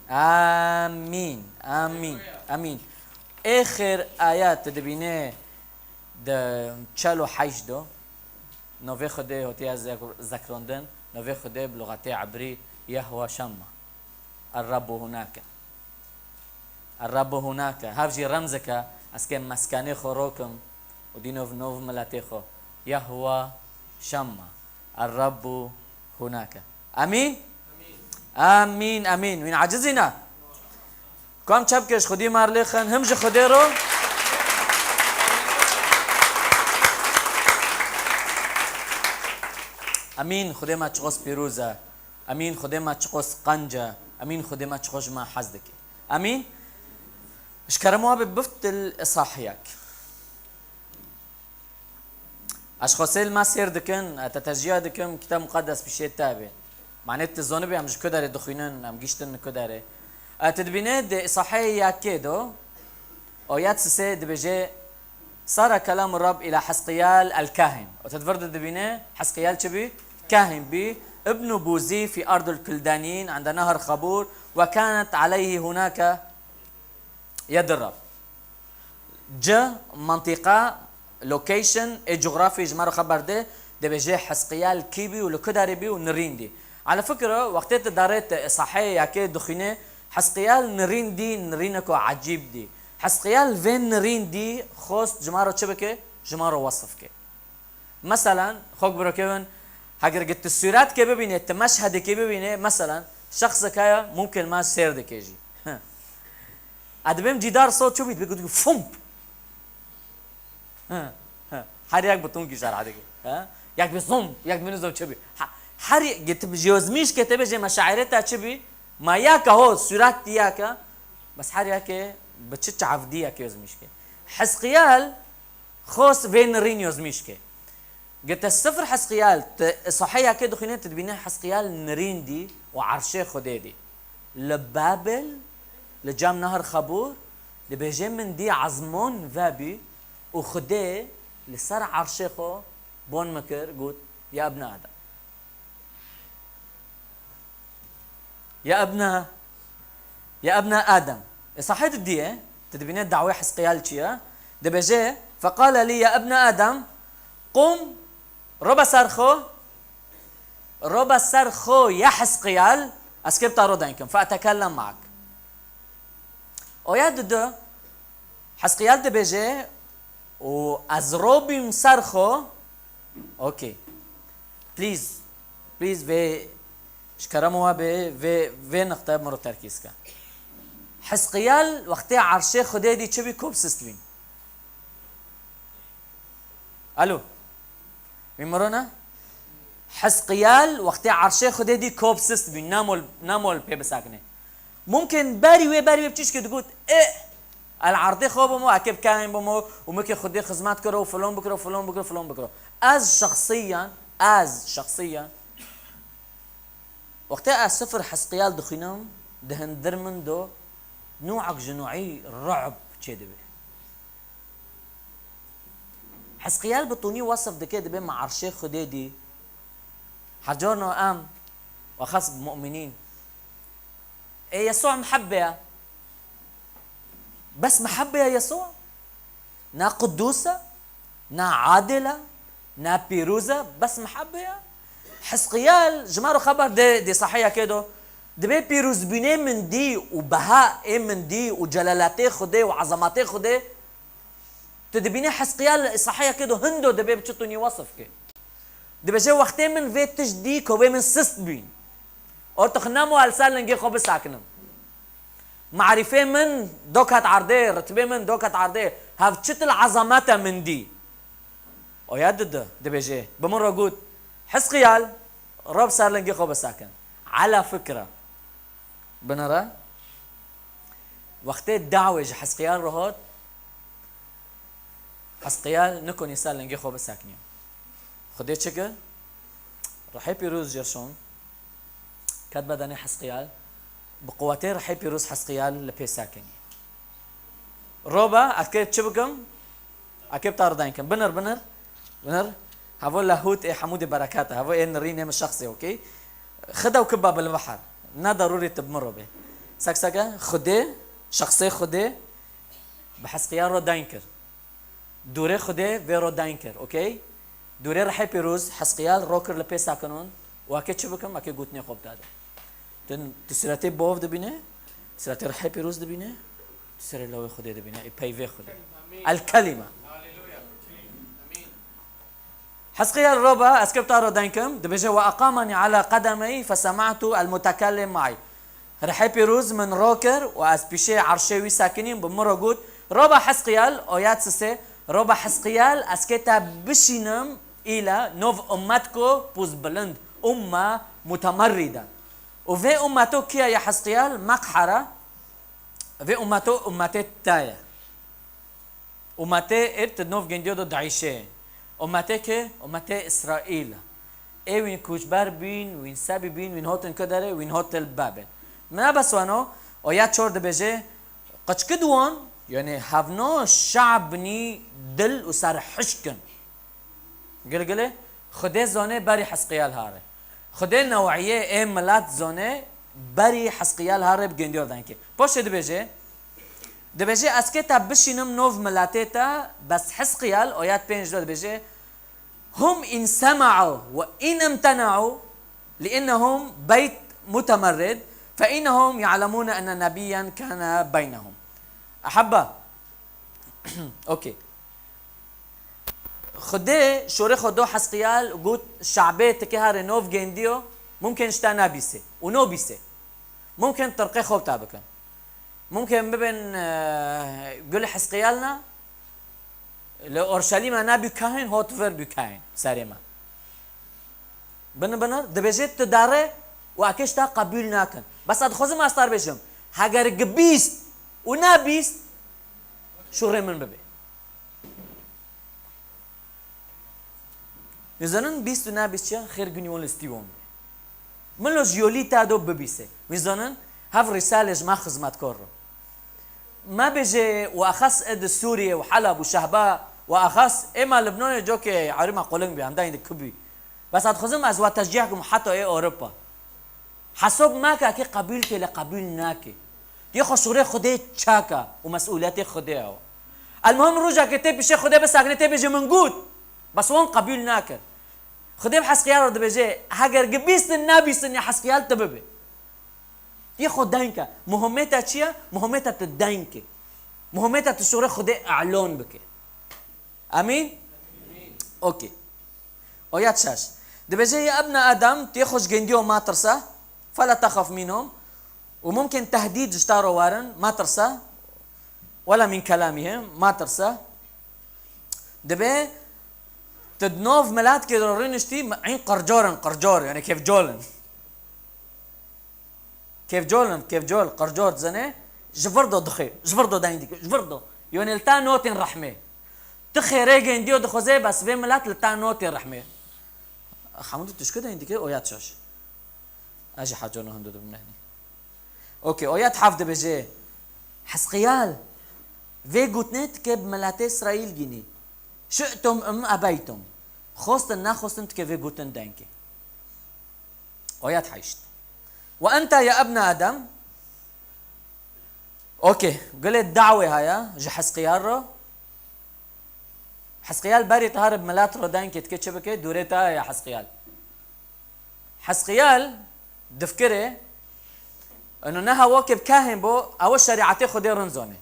Emîn. Emîn. Emîn. Êxir ayet dibîne di çel û heşt de. Navê Xwedê hatiye zek-, zekrandin. Navê Xwedê bi lixetê ebrî Yehwa Şemma. Er-Rebbu hunake. Er-Rebbu hunake. Hev jî remzeke, ez kêm meskenê xwe rokim û dînov nov miletê xwe. Yehwa Şemma. Er-Rebbu hunake. Emîn? Emîn, emîn. Wîn acizî ne? Kam çepkê ji Xwedî mar lêxin, him ji Xwedê ro. Emîn, Xwedê me çiqos pîroz e. Emîn, Xwedê me çiqos qenc e. Emîn, Xwedê me çiqos ji me hez dike. Emîn. Ji kerem we be biftil isahiyek. Ez xwesê li me sêr dikin, e, te tezciya dikim, Kitab Muqaddes pişê te be. Manê tu zanibê em ji ku derê dixwînin, em giştin li ku derê. E, tu dibînê di Îsaheyê yekê do, oyet sisê dibêje, Sara kelamu Rab ila Hizqiyal el-kahin. Û tu di vir de dibîne Hizqiyal çi bî? Kahin bî. Ibnu Buzi fi ardul Kildaniyîn ende nehar Xabur ve kanet aleyhi hunake yed Rab. Ci, mentiqa, location, ê coğrafyayê ji me re xeber de, dibêje Hizqiyal kî bî û li ku derê bî û nirîn dî. Ala fikra, wextê tu darê te Îsaheyê yekê dixwîne, Hizqiyal nirîn dî, nirîneko ecîb dî. Hizqiyal vê nirîn dî, xost ji me re çi bike? Ji me re wesif ke. Meselan, xok birokevin, heger tu sûretkê bibîne, tu meşhedekê bibîne, meselan, şexsek heye, mumkin me sêr dike jî. Ez dibêm cîdar sot çûbî, dibe gotiku fump. He, he. Her yek bi tonkî şerh dike. He? Yek bi zom, yek bi nizam çi bî. Ha, her yek, tu bi jiyozmîşkê te bêje meşaîrê te çi bî, ma yek e ho, sûret diyek e, bes her yekê bi çi çavdiyek yozmîşkê. Hizqiyal, xos vê nirîn yozmîşkê. Gete Sifr Hizqiyal, tu Îsaheyê yekê dixwîne, tu dibîne Hizqiyal nirîn dî û erşê Xwedê dî. Li Babil, li cem nehar Xabûr, dibêje min dî ezmon vebî û Xwedê li ser erşê xwe bon min kir, got, Ya ibne Adem. Ya ibne, ya ibne Adem. Îsahê tu diye, tu dibîne dawê Hizqiyal çi ye? Dibêje, Feqale lî ya ibne Adem, qum, robe ser xwe, robe ser xwe ya Hizqiyal, ez kê bi te re deyn kim, fe etekellem me'ek. Oya didu, Hizqiyal dibêje, û ez robîm ser xwe, okey. Please, please vê, ji kerema we be, vê, vê niqte min re terkîz ke. Hizqiyal wextê erşê Xwedê dî çi bî, kop sist bîn. Alo. Wî miro ne? Hizqiyal wextê erşê Xwedê dî kop sist bî, namol, namol pê bisekine. Mumkin berî wê, berî wê bi çişkê digot, e, el erdê xwe bimo, ekê bi kahin bimo, û mike Xwedê xizmet kiro, û filon bikiro, filon bikiro, filon bikiro. Ez şexsiyan, ez şexsiyan, wextê ez Sifr Hizqiyal dixwînim, di hindir min do, nûek ji nûî ru'b çêdibe. Hizqiyal bi tunî wesif dike, dibe me erşê Xwedê dî. Her carna em, wexas mu'minîn. Ê Yesû mihebbe ye. Bes mihebbe ye Yesû? Na qudûs e, na adil e, na pîroz e, bes mihebbe ye. Hizqiyal, ji me re xeber de, di sehiyekê de, dibê pîrozbûnê min dî û beha ê min dî û celaletê Xwedê û ezametê Xwedê, tu dibînî Hizqiyal sehiyekê de hindo dibê bi çi tunî wesif ke. Dibêje, wextê min vê tişt dî, kovê min sist bîn. Ortix nemo el ser lingê xwe bisekinim. Marîfê min do ket erdê, ritmê min do ket erdê. Hev çitil ezamete min dî. Oya didi, dibêje, bi min re got, Hizqiyal, ro bi ser lingê xwe bisekin. Ala fikre. Binere, wextê dawê ji Hizqiyal re hot, Hizqiyal nikonî ser lingê xwe bisekiniye. Xwedê çi kir? Rihê pîroz jê şon, ket bedenê Hizqiyal, bi quwetê rihê pîroz Hizqiyal li pê sekinî. Roba, ez kê çi bikim? Ez kê bi te re deyn kim? Binir, binir, binir. Hevo lehût ê hemû dê bereket e. Hevo ê nirîn ê min şexsê, okey? Xide û kiba bil behar. Ne derûrî tu bi min re bê. Sek seke, Xwedê, şexsê Xwedê bi Hizqiyal re deyn kir. Dûrê Xwedê vê re deyn kir, okey? Dûrê rihê pîroz Hizqiyal ro kir li pê sekinon û ez kê çi bikim, ez kê gotinê xwe bide de. Tu, tu sûretê bov dibîne, sûretê rihê pîroz dibîne, tu sûretê lawê Xwedê dibîne, ê peyvê Xwedê. El Kelîme. Hizqiyal roba, ez kê bi te re deyn kim, dibêje, "Ve eqameni ala qedemeyî fesema'tu el mutekellim ma'i." Rihê pîroz min ro kir û ez pîşê erşê wî sekinîm, bi min re got, "Roba Hizqiyal, oyat sisê, roba Hizqiyal, ez kê te bişînim île nov ummetko pozbilind, umme mutemerride." Û vê ummeto kî ye ya Hizqiyal? Meqhere. Vê ummeto ummetê te ye. Ummetê êr tu nov gendiyo do daîşê. Ummetê kê? Ummetê Îsraîl. Ê wîn koçber bîn, wîn sebî bîn, wîn hotin ku derê, wîn hotil bebin. Min bes weno, oya çor dibêje, qiçki diwan, yani hevno şabnî dil û ser hişkin. Gilgilê, Xwedê zonê berî Hizqiyal hare. Xwedê newiyê ê milet zonê berî Hizqiyal hare bi gendiyo denkê. Poşê dibêje, dibêje, ez kê te bişînim nov miletê te, bes Hizqiyal, oyat pênc de dibêje, hum in sema'u ve in imtena'u, li innehum beyt mutemerrid, fe innehum ya'lemune enne nebiyyen kâne beynehum. Ehebba. Okey. Xwedê şorê xwe do Hizqiyal û got, şabê tikê herê nov gendiyo, mumkin ji te nebîsê û nobîsê. Mumkin tirqê xwe bi te bikin. Mumkin bibin, e, gul Hizqiyal ne, li Orşelîma nebî kahin, hot vir bî kahin serê me. Bin, binir, dibêje tu dare û ekê ji te qebûl nakin. Bes ez dixwazim ez te bêjim, heger gi bîst û ne bîst, şûrê min bibê. Wî zanin bîst û ne bîst çi ye? Xêr gunî wan li stî wan bê. Min lo ji yolî te do bibîse. Wî zanin hev rîsalê ji me xizmetkar ro. Me bêje û exas ê di Sûriyê û Heleb û Şehba û exas ê me Libnanê cokê ewrî me quling bî, hemdayî di kibî. Bes ez dixwazim ez we teşcîh bikim heta ê Ewropa. Hesab meke kê qebûl kê lê qebûl nake. Yê xwe şûrê Xwedê çeke û mesûliyetê Xwedê ew. Elmuhim rojekê tê pişê Xwedê bisekine tê bêje min got. Bes wan qebûl nakir. Xwedê bi Hezqiyal re dibêje, heger gi bîstin nebîstin ya Hezqiyal tu bibe. Yê xwe deyn ke. Muhimê te çi ye? Muhimê te tu deyn ke. Muhimê te tu şûrê Xwedê e'lan bike. Amîn? Okey. Oyat şeş. Dibêje, ya ebne Adem, tu yê xwe ji gendiyo matirse, fela texef minhum, û mumkin tehdîd ji te re werin, matirse, wela min kelamihim, matirse. Dibê tu di nav miletkê de rûniştî, ên qircar in, qircar, yani kevcal in. Kevcol in, kevcol, qircor dizane, ji vir do dixê, ji vir do deng dike, ji vir do. Yonê li te notên rehmê. Tu xêrê gendiyo dixwazê, bes vê milet li te notên rehmê. Hemû tu tişkî deng dike, oyat şaş. Ez jî hecona hundu dibim nehnî. Okey, oyat heft dibêje. Hezqiyal, vê gotine dike bi miletê Îsraîl gînî. Şi'tum em ebeytum. Xwestin nexwestin dike vê gotin dengê. Oyat heşt. Ve ente ya ebne Adem. Okey. Gulê dawê haya ji Hezqiyal re. Hezqiyal berî te here bi milet re dengê dike çi bike? Dûrê te ye Hezqiyal. Hezqiyal difikire, eno ne hewa ke bi kahên bo, ew şerîetê Xwedê rind zane.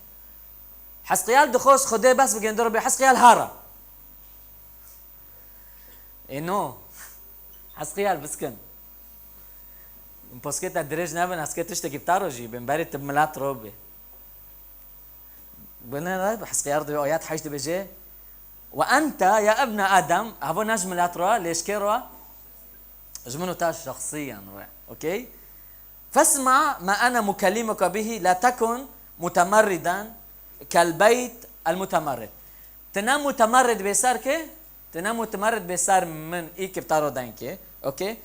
Hezqiyal dixwest Xwedê bes bigêndir bê Hezqiyal hara. Ê no. Hezqiyal biskin. Poskê te dirêj nebin, ez ke tiştekî bi te re jî bin, berê tu bi milet re bê. Bine re, Hezqiyal dibê ayet heşt dibêje, "Ve ente ya ibne Adem", havo ne ji milet re, lê ji kê re? Ji min û te şexsiyen re. Okey? "Fesma ma ene mukellimuke bihi, la tekun mutemerriden kel beyt el mutemerrid." Tu ne mutemerrid bê ser kê? Tu ne mutemerrid bê ser min, î ke bi te re dengê. Okey?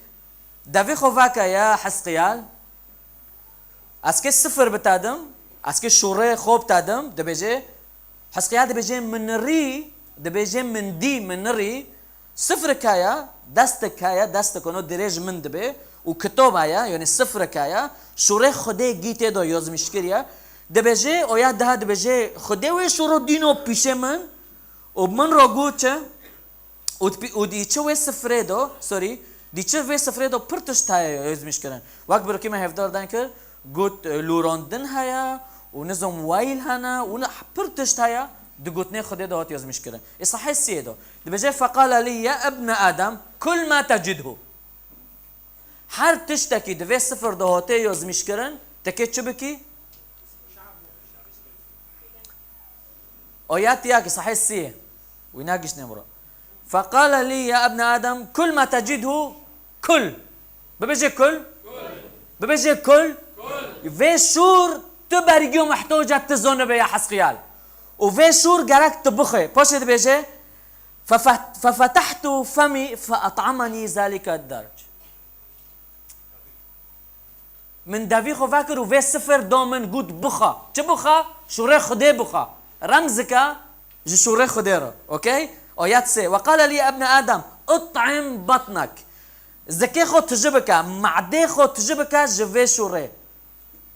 Devî xwe veke ya Hezqiyal. Ez kê sifir bi te dim, ez kê şûrê xwe bi te dim, dibêje, Hezqiyal dibêje min rî, dibêje min dî, min rî, sifrek heye, destek heye, destek ono dirêj min dibe û kitob heye, yanî sifrek heye, şûrê Xwedê gî tê de yozmîş kiriye. Dibêje, oya daha dibêje, Xwedê wê şûro dîno pîşê min û min ro got çi? Û di, û dî çi wê sifrê do, sorry, dî çi vê sifrê do pir tişt heye yozmîş kirin. Wek birokî me hevdar dan kir, got, e, lûrandin heye û nizam wayl hene û ne, pir tişt heye, di gotnê Xwedê de hat yozmîş kirin. Ê sehê siyê do. Dibêje, "Feqale lî ya ibne Adem, kul ma tecidhu." Her tiştekî di vê sifir de hate yozmîş kirin, te kê çi bikî? Ayet ya ki sahih sî. Wî nagiştine bura. Feqale lî ya ibne Adem, kul ma tecidhu kul. Bibêje kul. Bibêje kul. Vê şûr tu bergiyo muhtoca tu zone be ya Hezqiyal. Û vê şûr gerek tu bixwe. Paşê dibêje, "Fefe-, fefetehtu femi feet'ameni zalike derc." Min devî xwe vekir û vê sifir da min, got, "Bixa." Çi bixa? Şûrê Xwedê bixa. Remzika ji şûrê Xwedê re. Okey? Ayet sê. "Ve qale lî ebne Adem, it'im batnek." Zikê xwe tiji bike, madê xwe tiji bike ji vê şûrê.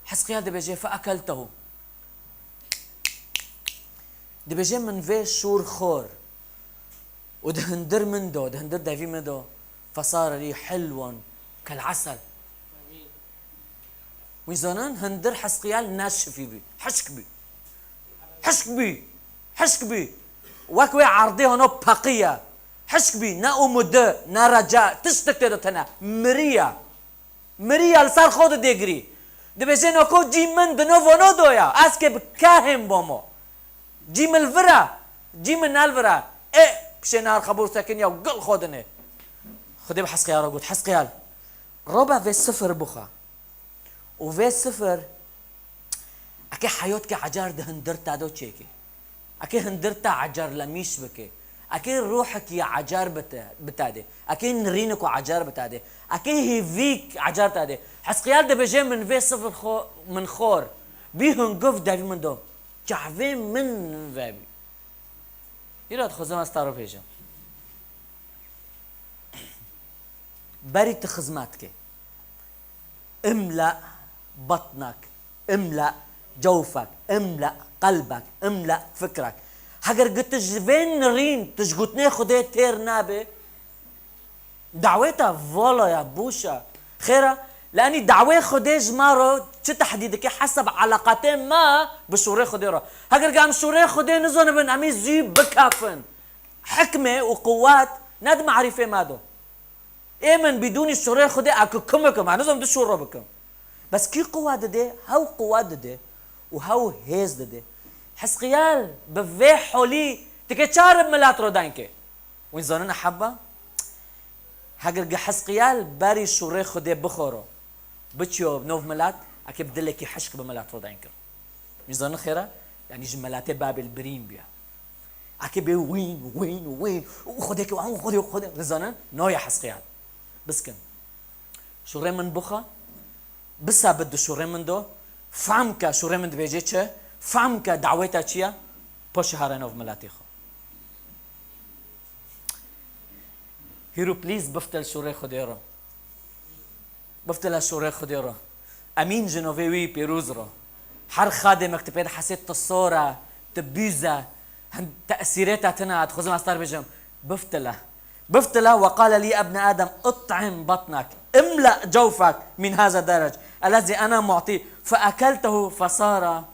Hezqiyal dibêje, "Fe ekeltehu." Dibêje, "Min vê şûr xor." Û di hundir min do, di hundir devî min do, "Fesare lî hilwan kel esel." Wî zanin hundir Hezqiyal neşifî bî. Hişk bî. Hişk bî. Hişk bî. Wek wê erdê hano peqiye. Hişk bî. Ne umudu, ne reca. Tiştek tê de tene. Miriye. Miriya li ser xwe didê girî. Dibêje, "Noko cî min di nov ono do ya. Ez kê bi kehên bomo. Cî min li vir e. Cî min ne li vir e." Ê, pişê nehar xebûr sekin ya gil xwe dinê. Xwedê bi Hezqiyal re got, "Hezqiyal, robe vê sifir bixe." Û vê sifir, eke heyot ke ecar di hundir te do çêke. Eke hundir te ecar lemîş bike. Eke ruhekî ecar bite, bite de. Eke nirîneko ecar bite de. Eke hêvîk ecar te de. Hezqiyal dibêje, "Min vê sifir xo-, min xor. Bî hunguv devî min do. Çavê min vebî." Îro dixwazim ez te re bêjim. Berî tu xizmet ke. Imla batnak, imla cewfek, imla qelbek, imla fikrak. Heger gi tu ji vê nirîn, tu ji gotnê Xwedê têr nabe, dawê te vala ya, boş e. Xêr e, lenî dawê Xwedê ji me re çi tehdîd dike hesab eleqatê me bi şûrê Xwedê re. Heger gi em şûrê Xwedê nizanibin, em ê zû bikefin. Hikmê û quwet ne di marîfê me do. Ê min bidûnî şûrê Xwedê, ez ku kim bikim, ez nizam du şûr re bikim. Bes kî quwet dide, hew quwet dide û hew hêz dide. Hezqiyal bi vê holî dike çar milet re dengê. Wî zanin ehebba? Heger gi Hezqiyal berî şûrê Xwedê bixoro, biçiyo nov milet, eke bi dilekî hişk bi milet re deng kir. Wî zanin xêr e? Yanî ji miletê Babil birîn bûye. Eke bê wîn, wîn, wîn, û Xwedê ke, û Xwedê, Xwedê, nizanin, noya Hezqiyal. Biskin. Şûrê min bixe, bisabit di şûrê min do, fam ke şûrê min dibêje çi, fam ke dawê te çi ye, paşê here nov miletê xwe. Hîro, please, biftil şûrê Xwedê re. Biftil şûrê Xwedê re. Emîn ji novê wî pêroz re. Her xadê mektebê de hesê tu sor e, tu bûz e, Hin tesîrê te tune, dixwazim ez te re bêjim, biftile. Biftile, وقال لي يا ابن آدم اطعم بطنك، املأ جوفك من هذا الدرج الذي أنا معطيه، فأكلته فصار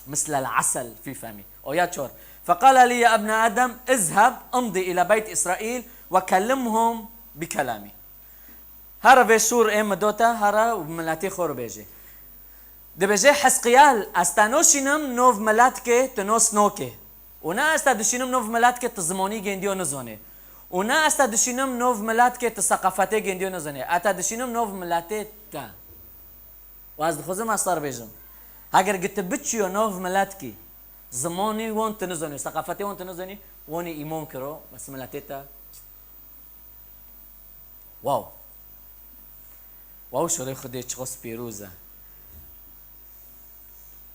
مثل العسل في فمي. Oya çor. فقال لي يا ابن آدم اذهب امض إلى بيت إسرائيل وكلمهم بكلامي. Here vê şûr ê min do te, here û miletê xwe re bêjê. Dibêje Hezqiyal, ez te noşînim nov miletkê, tu nos nokê. Û ne ez te dişînim nov miletkê, tu zimonî gêndiyo nizonê. Û ne ez te dişînim nov miletkê, tu seqafetê gêndiyo nizonê. Ez te dişînim nov miletê te. Û ez dixwazim ez te re bêjim. Heger gi tu biçiyo nov miletkî, zimonî wan tu nizonî, seqafetê wan tu nizonî, wanî îmon kiro, bes miletê te. Wow. Wow, şûrê Xwedê çiqas pîroz e.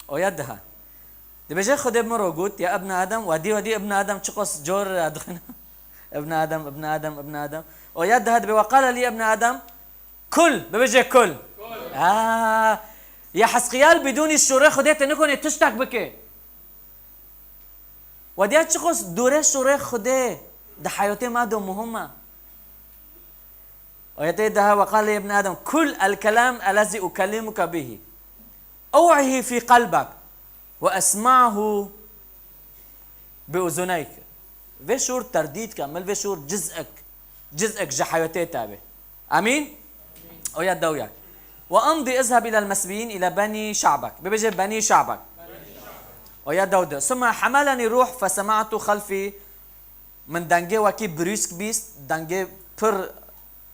Oya diha. Dibêje Xwedê bi min re got, ya ibn Adem, wedî wedî ibn Adem çiqas cor e dixwîne. Ibn Adem, ibn Adem, ibn Adem. Oya diha dibê, وقال لي يا ابن آدم كل، bibêje kul. Kul. Aa, ya Hezqiyal bidûnî şûrê Xwedê tu nikonê tiştek bike. Wediya çiqas dûrê şûrê Xwedê di heyatê me de muhim e. Ayetê daha, وقال لي يا ابن آدم كل الكلام الذي أكلمك به أوعه في قلبك واسمعه بأذنيك. Vê şûr terdîd ke, mil vê şûr ciz'ek, ciz'ek ji heyatê te be. Amîn? Oya dewya. وأمض اذهب إلى المسبيين إلى بني شعبك. Bibêje بني شعبك. Oya dewde. ثم حملني روح فسمعت خلفي. Min dengê wekî brîsk bîst, dengê pir,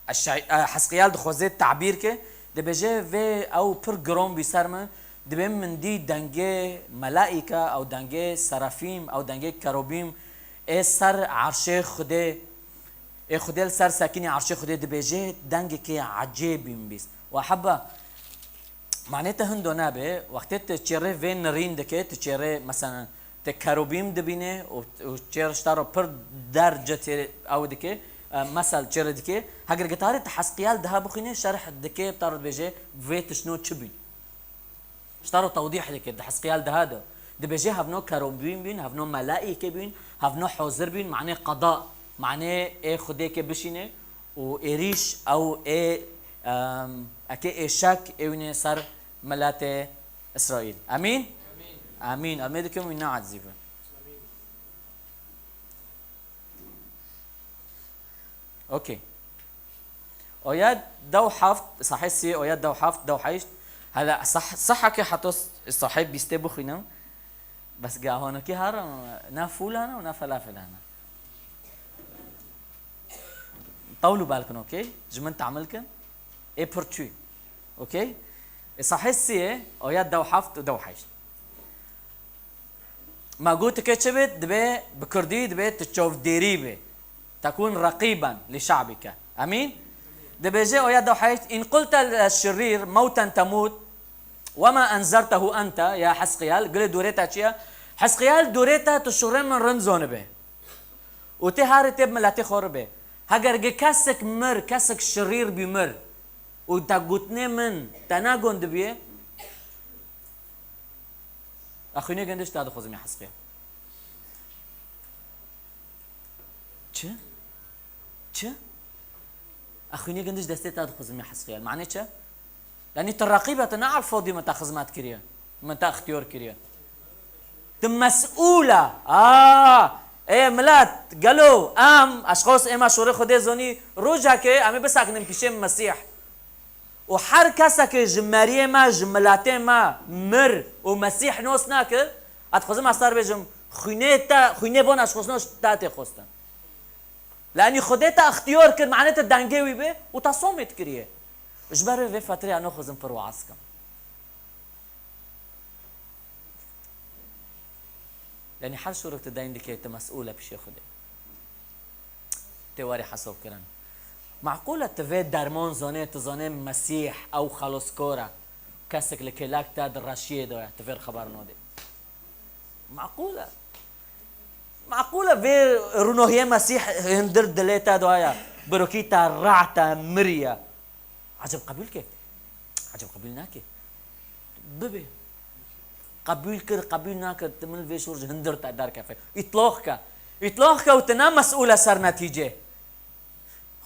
eşe-, e, Hezqiyal dixwaze tabîr ke, dibêje vê ew pir giron bî ser min, dibê min dî dengê melaîke, ew dengê serafîm, ew dengê kerubîm ê ser erşê Xwedê. Ê Xwedê li ser sekinî erşê Xwedê dibêje, dengekê ecêb bî min bîst. Û heba, manê te hindo nebe, wextê tu çêrê vê nirîn dike, tu çêrê, meselen, tu kerubîm dibîne û, û çêr ji te re pir derce tê ew dike, e, mesel çêrê dike. Heger gitarê tu Hezqiyal daha bixwîne, şerh dike, bi te re dibêje, vê tiştno çi bîn. Ji te re tewdîh dike, di Hezqiyal daha de. Dibêje hevno kerubîm bîn, hevno melaîke bîn, hevno hozir bîn, manê qeda, manê ê Xwedêke bişîne û êrîş ew ê, em, eke êşek êwîne ser miletê Îsraîl. Emîn? Emîn. Emîn. Em ê dikim wî neacizî be. Okey. Oya dew heft, sahê sê, oya dew heft, dew heşt. Hala sah-, saheke heta s-, sahê bîstê bixwînim. Bes gahanokî her, ne fûl hene û ne felafel hene. Tewlû belkin, okey? Ji min tahmil kin. Ê pir çû. Okey? Ê sahê sê, oya dew heft û dew heşt. Ma gotike çi bê? Dibe bi kurdî dibe tu çavdêrî bê. Tekûn reqîben li şe'bike. Emîn? Dibêje oya dew heşt, in qulta şirîr mewten temût, wema enzertehu ente, ya Hezqiyal, gilê dûrê te çi ye? Hezqiyal dûrê te tu şûrê min rind zonibe. Û tê harê tê bi miletê xwe re be. Heger gi kesek mir, kesek şirîr bî mir û te gotinê min te negon dibiye, ez xwînê gindiş te dixwazim ya Hezqiyal. Çi? Çi? Ez xwînê gindiş destê te dixwazim ya Hezqiyal. Manê çi? Yanî tu reqîb e, tu ne alfodî min te xizmet kiriye, min te ixtiyar kiriye. Tu mesûl e. Aa, ê milet, gelo em, eşxos ê me şûrê Xwedê zonî, rojekê em ê bisekinin pîşê Mesîh. Û her keseke ji meriyê me, ji miletê me mir û Mesîh nos nekir, ez dixwazim ez te re bêjim, xwînê te, xwînê van eşxosno ji te tê xwestin. Lanî Xwedê te ixtiyar kir, manê te dengê wî bê û te somê dikiriye. Ji ber vê fetrê ez naxwazim pir weaz kim. Yanî her şûrek tu deyn dikê, tu mesûl e pişê Xwedê. Tê warê hesab kirin. Meqûl e tu vê derman zanê, tu zanê Mesîh ew xeloskor e. Kesek li kêlek te di reşiyê de ye, tu vê re xeber nadê. Meqûl e. Meqûl e vê rûnohiyê Mesîh hindir dilê te de ye. Birokî te reh te miriye. Eceb qebûl ke. Eceb qebûl nake. Bibe. Qebûl kir, qebûl nakir, tu min vê şûr ji hundir te derkefe. Îtloq ke. Îtloq ke û tu ne mesûl e ser netîcê.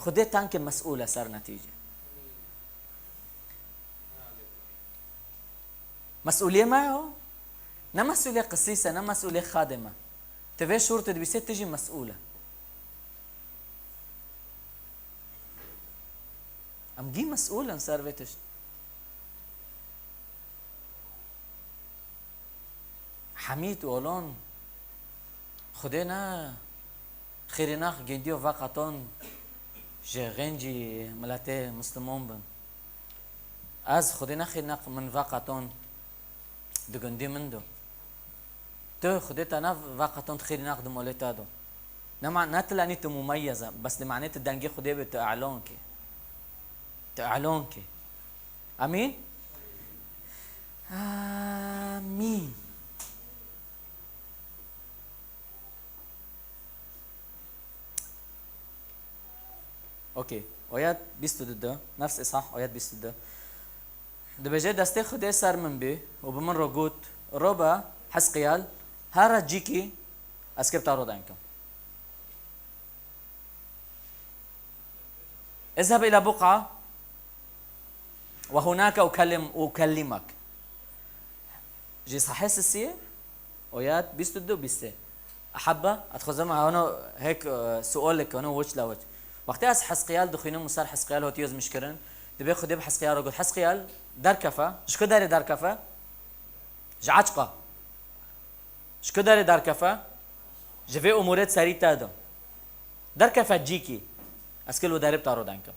Xwedê tenke mesûl e ser netîcê. Mesûliyê me yo. Ne mesûlê qisîs e, ne mesûlê xadê me. Tu vê şûr tu dibîsê, tu jî mesûl e. Em gî mesûl in ser vê tişt. Hemîd û Olon, Xwedê ne xêrînax gendiyo veqeton ji xêncî miletê Mislimon bin. Ez Xwedê ne xêrînax min veqeton di gundî min do. Tu Xwedê te ne veqeton xêrînax di molê te do. Ne ma-, ne tu lenî tu mumeyyez e, bes di manê tu dengê Xwedê bê, tu elon kê. Tu elon kê. Amîn? Amîn. Okey. Oyat bîst û du de. Nefs Îshah, oyat bîst û du. Dibêje, destê Xwedê ser min bî û bi min re got, Robe, Hezqiyal, here cîkî ez kê bi te re deng kim. Izheb ila buqa ve hunake ukellim-, ukellimek. Ji sehê sisiyê, oyat bîst û du bîst sê. Ehebbe, ez dixwazim hano hek, e, sualek hano weç la weç. Wextê ez Hezqiyal dixwînim û ser Hezqiyal hatiye zimîşkirin, dibê Xwedê bi Hezqiyal re got, Hezqiyal, derkefe, ji ku derê derkefe? Ji eçqa. Ji ku derê derkefe? Ji vê umûrê di serî te de. Derkefe cîkî. Ez kê li derê bi te re deng kim.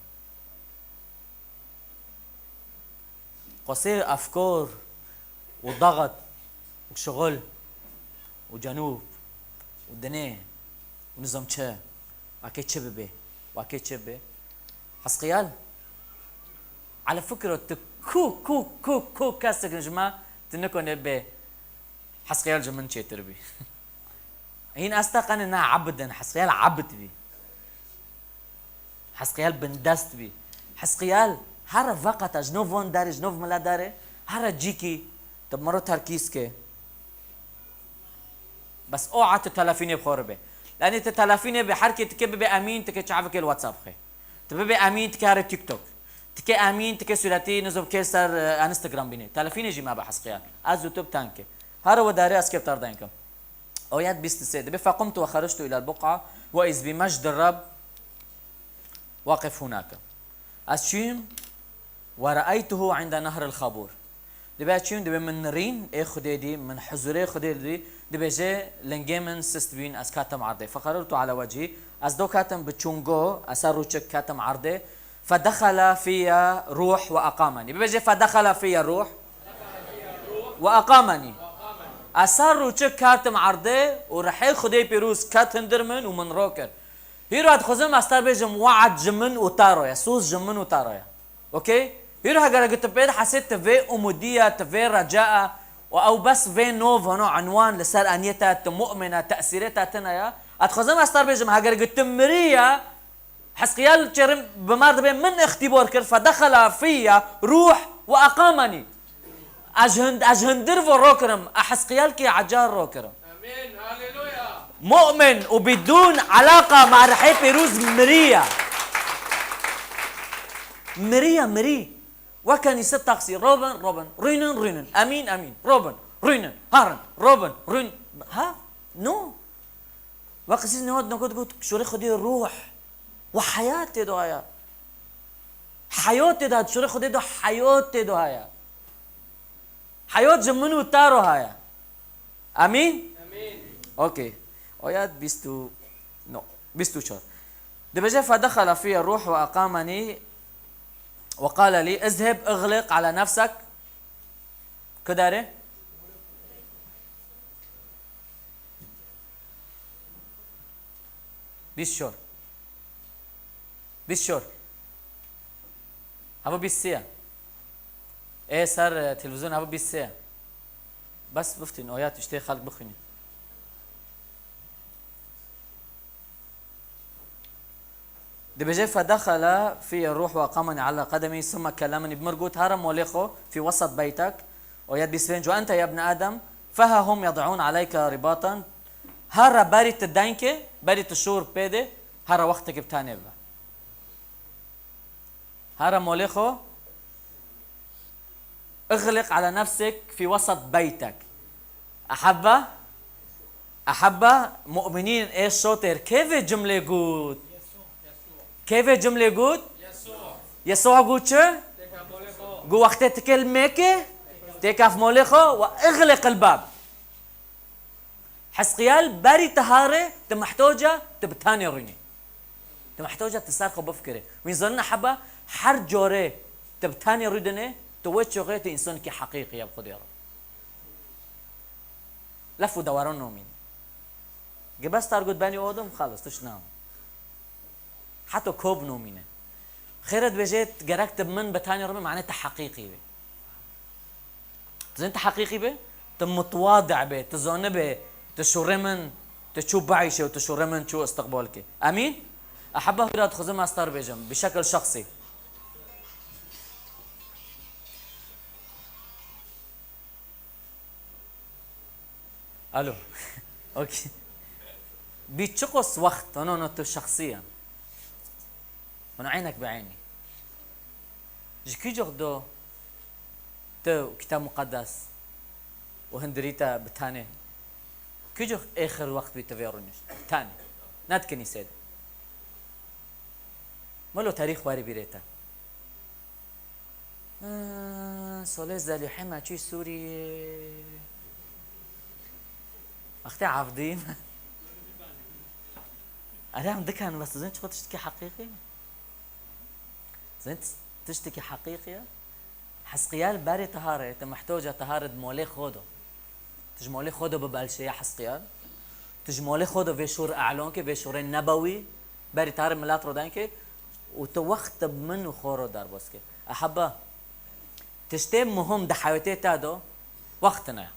Qasê efkar û daxet û şixul û cenûb û dinê û nizam çi, wekê çi bibe, wekê çi bibe. Hezqiyal, ala fikro tu ku, ku, ku, ku kesek ji me tu nikone bê Hezqiyal ji min çêtir bî. Hîn ez te qene ne ebd in, Hezqiyal ebd bî. Hezqiyal bindest bî. Hezqiyal here veqeta ji nov van derê, ji nov mila derê, here cîkî tu bi min re terkîz ke. Bes oa tu telefînê bi xwe re be. Lenê tu telefînê be, her kê tu kê bibe emîn, tu kê çavikê li WhatsApp xê. Tu bibe emîn, tu kê here TikTok. Tu kê emîn, tu kê sûretî nizam kê ser, e, Instagram bînê. Telefînê jî me be Hezqiyal. Ez û tu bi tenke. Here we derê ez kê bi te re deng kim. Oyat bîst û sê dibe, Fequmtu ve xerictu ilel buqa ve iz bi mecidî Reb waqif hunake. Ez çûm ve re'eytuhu inde nehril Xabûr. Dibe çûm, dibe min rîn, ê Xwedê dî, min huzûrê Xwedê dî, dibêje lingê min sist bîn, ez ketim erdê. Feqerertu ala wecihî, ez do ketim bi çûngo, ez ser rûçik ketim erdê. Fedexela fiyye ruh ve eqamenî. Bibêje, fedexela fiyye ruh ve eqamenî. Ez ser rûçik ketim erdê û rihê Xwedê pîroz ket hundir min û min ro kir. Hîro ez dixwazim ez te bêjim, we'd ji min û te re ye, soz ji min û te re ye. Okey? Hîro heger tu pê dihesê, tu vê umûdî ye, tu vê reca ye û ew bes vê nov hino unwan li ser eniyê te, tu mu'min e, tesîrê te tune ye. Ez dixwazim ez te bêjim, heger tu mirî ye, Hezqiyal çêrim bi me re dibê min îxtîbar kir, fedexela fiyye ruh ve eqamenî. Ez ji hind-, ez ji hundir ve ro kirim, ez Hezqiyal kê ecar ro kirim. Amîn, haleluya. Mu'min û bidûn elaqa me rihê pîroz mirî ye. Mirî ye, mirî. Weke nîse taksî, robin, robin, rûnin, rûnin, emîn, emîn, robin, rûnin, herin, robin, rûn, ha? No. Weke sîz nehot nekot got, şorê Xwedê ruh. Ve heyat tê de haya. Heyat tê de, şorê Xwedê de heyat tê de haya. Heyat ji min û te re haya. Amîn? Amîn. Okey. Ayet bîst û neh, bîst û çar. Dibêje, fedexele fiyye ruh ve eqamenî ve qale lî, izheb iğliq ala nefsek. Ku derê? Bîst şor. Bîst şor. Hava bîst sê ye. Ê ser, e, televîzyon hava bîst sê ye. Bes biftîn, oya tiştê xelk bixwînin. Dibêje, fedexele fiyye ruh ve eqamenî ala qedemî, summe kellemenî, bi min got, here molê xwe, fî wesat beytek, oyet bîst pênc, ve ente ya ibne Adem, فها هم يضعون عليك رباطا. Here berî tu denkê, berî tu şûr pê de, here wextekê bi tenê bibe. Here molê xwe, اغلق على نفسك في وسط بيتك. Ehebbe, ehebbe mu'minîn ê şotêr kê vê cumlê got? Kê vê cumlê got? Yesû got çi? Got wextê tu kê li mêkê, têkaf molê xwe, we اغلق الباب. Hezqiyal berî tu here, tu mehtoca, tu bi tenê rûnî. Tu mehtoca tu ser xwe bifikirî. Wî zanîn ehebbe her corê tu bi tenê rûdinê, tu wê çaxê tu însanekî heqîqî ye bi Xwedê re. Lef û dewaran nomînî. Ge bes tar got benî odum, xelas, tişt nam. Heta kop nomîne. Xêre dibêje, gerek tu bi min bi tenê re be, mane tu heqîqî be. Tu zin tu heqîqî be? Tu mutwadi be, tu zanibe, tu şûrê min, tu çû biîşe û tu şûrê min çû istiqbal ke. Emîn? Ehebbe hûra dixwazim ez tar bêjim, bi şekil şexsî. Alo. Okey. Bi çiqos wext, no, no, tu şexsî ye. Hûn eynek bi eynî. Ji kî cix do tu Kitab Muqeddes û hundirî te bi tenê? Kî cix êxir wext bî tu vê rûnişt? Tenê. Ne di kinîsê de. Milo tarîx warî bîrê te. Ha, Solê Zelîhê me çû Sûriyê. Wextê Evdî me. Erê em dikin, bes tu zin çiqo tiştekî heqîqî? Zin tiştekî heqîqî ye? Hezqiyal berê tu here, tu mehtoca tu here di molê xwe do. Tu ji molê xwe de bi belşeya Hezqiyal. Tu ji molê xwe de vê şûr e'lan ke, vê şûrê nebewî, berî tarê milet ro den ke û tu wext bi min û xwe ro derbas ke. Ehebba, tiştê muhim di heyatê te de wext ne.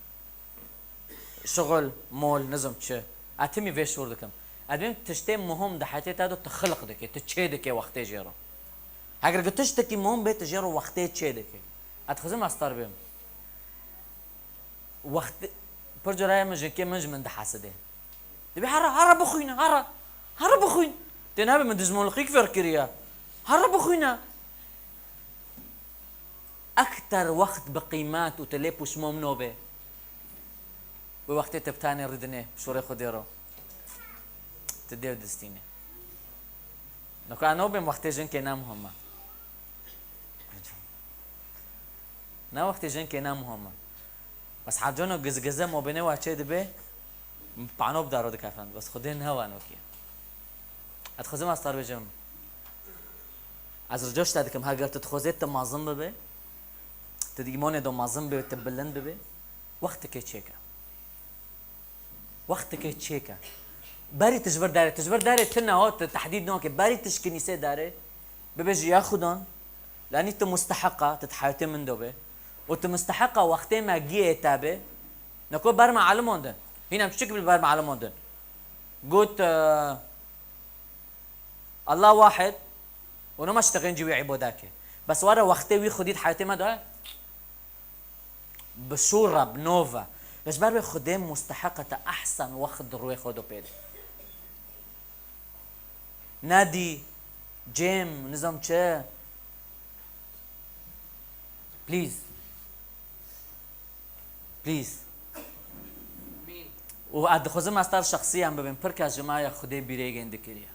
Şixul, mol, nizim çi. Ez timî vê şûr dikim. Ez dibêm tiştê muhim di heyatê te de tu xilq dike, tu çê dike wextê jê ro. Heger ku tiştekî muhim bê, tu jê ro wextê çê dike. Ez dixwazim ez tar bêm. Wext, pir cara min jinkê min ji min dihesidê. Dibê here, here bixwîne, here, here bixwîn. Tê nebe min dijminlixîk fêr kiriye. Here bixwîne. Ekter wext bi qîmet û tu lê pûşmom nobe. Wê wextê tu bi tenê rûdinê, şûrê Xwedê ro. Tu dê distîne. Noko ez nobêm wextê jinkê ne muhim e. Ne wextê jinkê ne muhim e. Bes her cano gizgize mobênê we çê dibe, pano bi daro dikefen. Bes Xwedê ne we nokî. Ez dixwazim ez tar bêjim. Ez rica ji te dikim, heger tu dixwazê tu mezin bibe, tu di îmanê de mezin bibe, tu bilind bibe, wextekê çêke. Wextekê çêke. Berî tu ji vir derê, tu ji vir derê tune ho, tu tehdîd nake. Berî tu ji kinîsê derê, bibêjî ya Xudan, lenî tu musteheqa, tu di heyatê min de be. Û tu musteheqa wextê me giyê te be. Neko ber me elimon din. Hîna em çi çik ber me elimon din. Got, e, Allah wahid, û nema ştexên cî wî îbadeke. Bes were wextê wî Xwedî di heyatê me de, bi şûr re, bi nov e. Ji ber wê Xwedê musteheq e te ehsen wext di rûyê xwe de pê de. Nedî, cêm, nizam çi. Please. Please. Û ez dixwazim ez tar şexsiyan bibim. Pir kes ji me ya Xwedê bîrê gên dikiriye.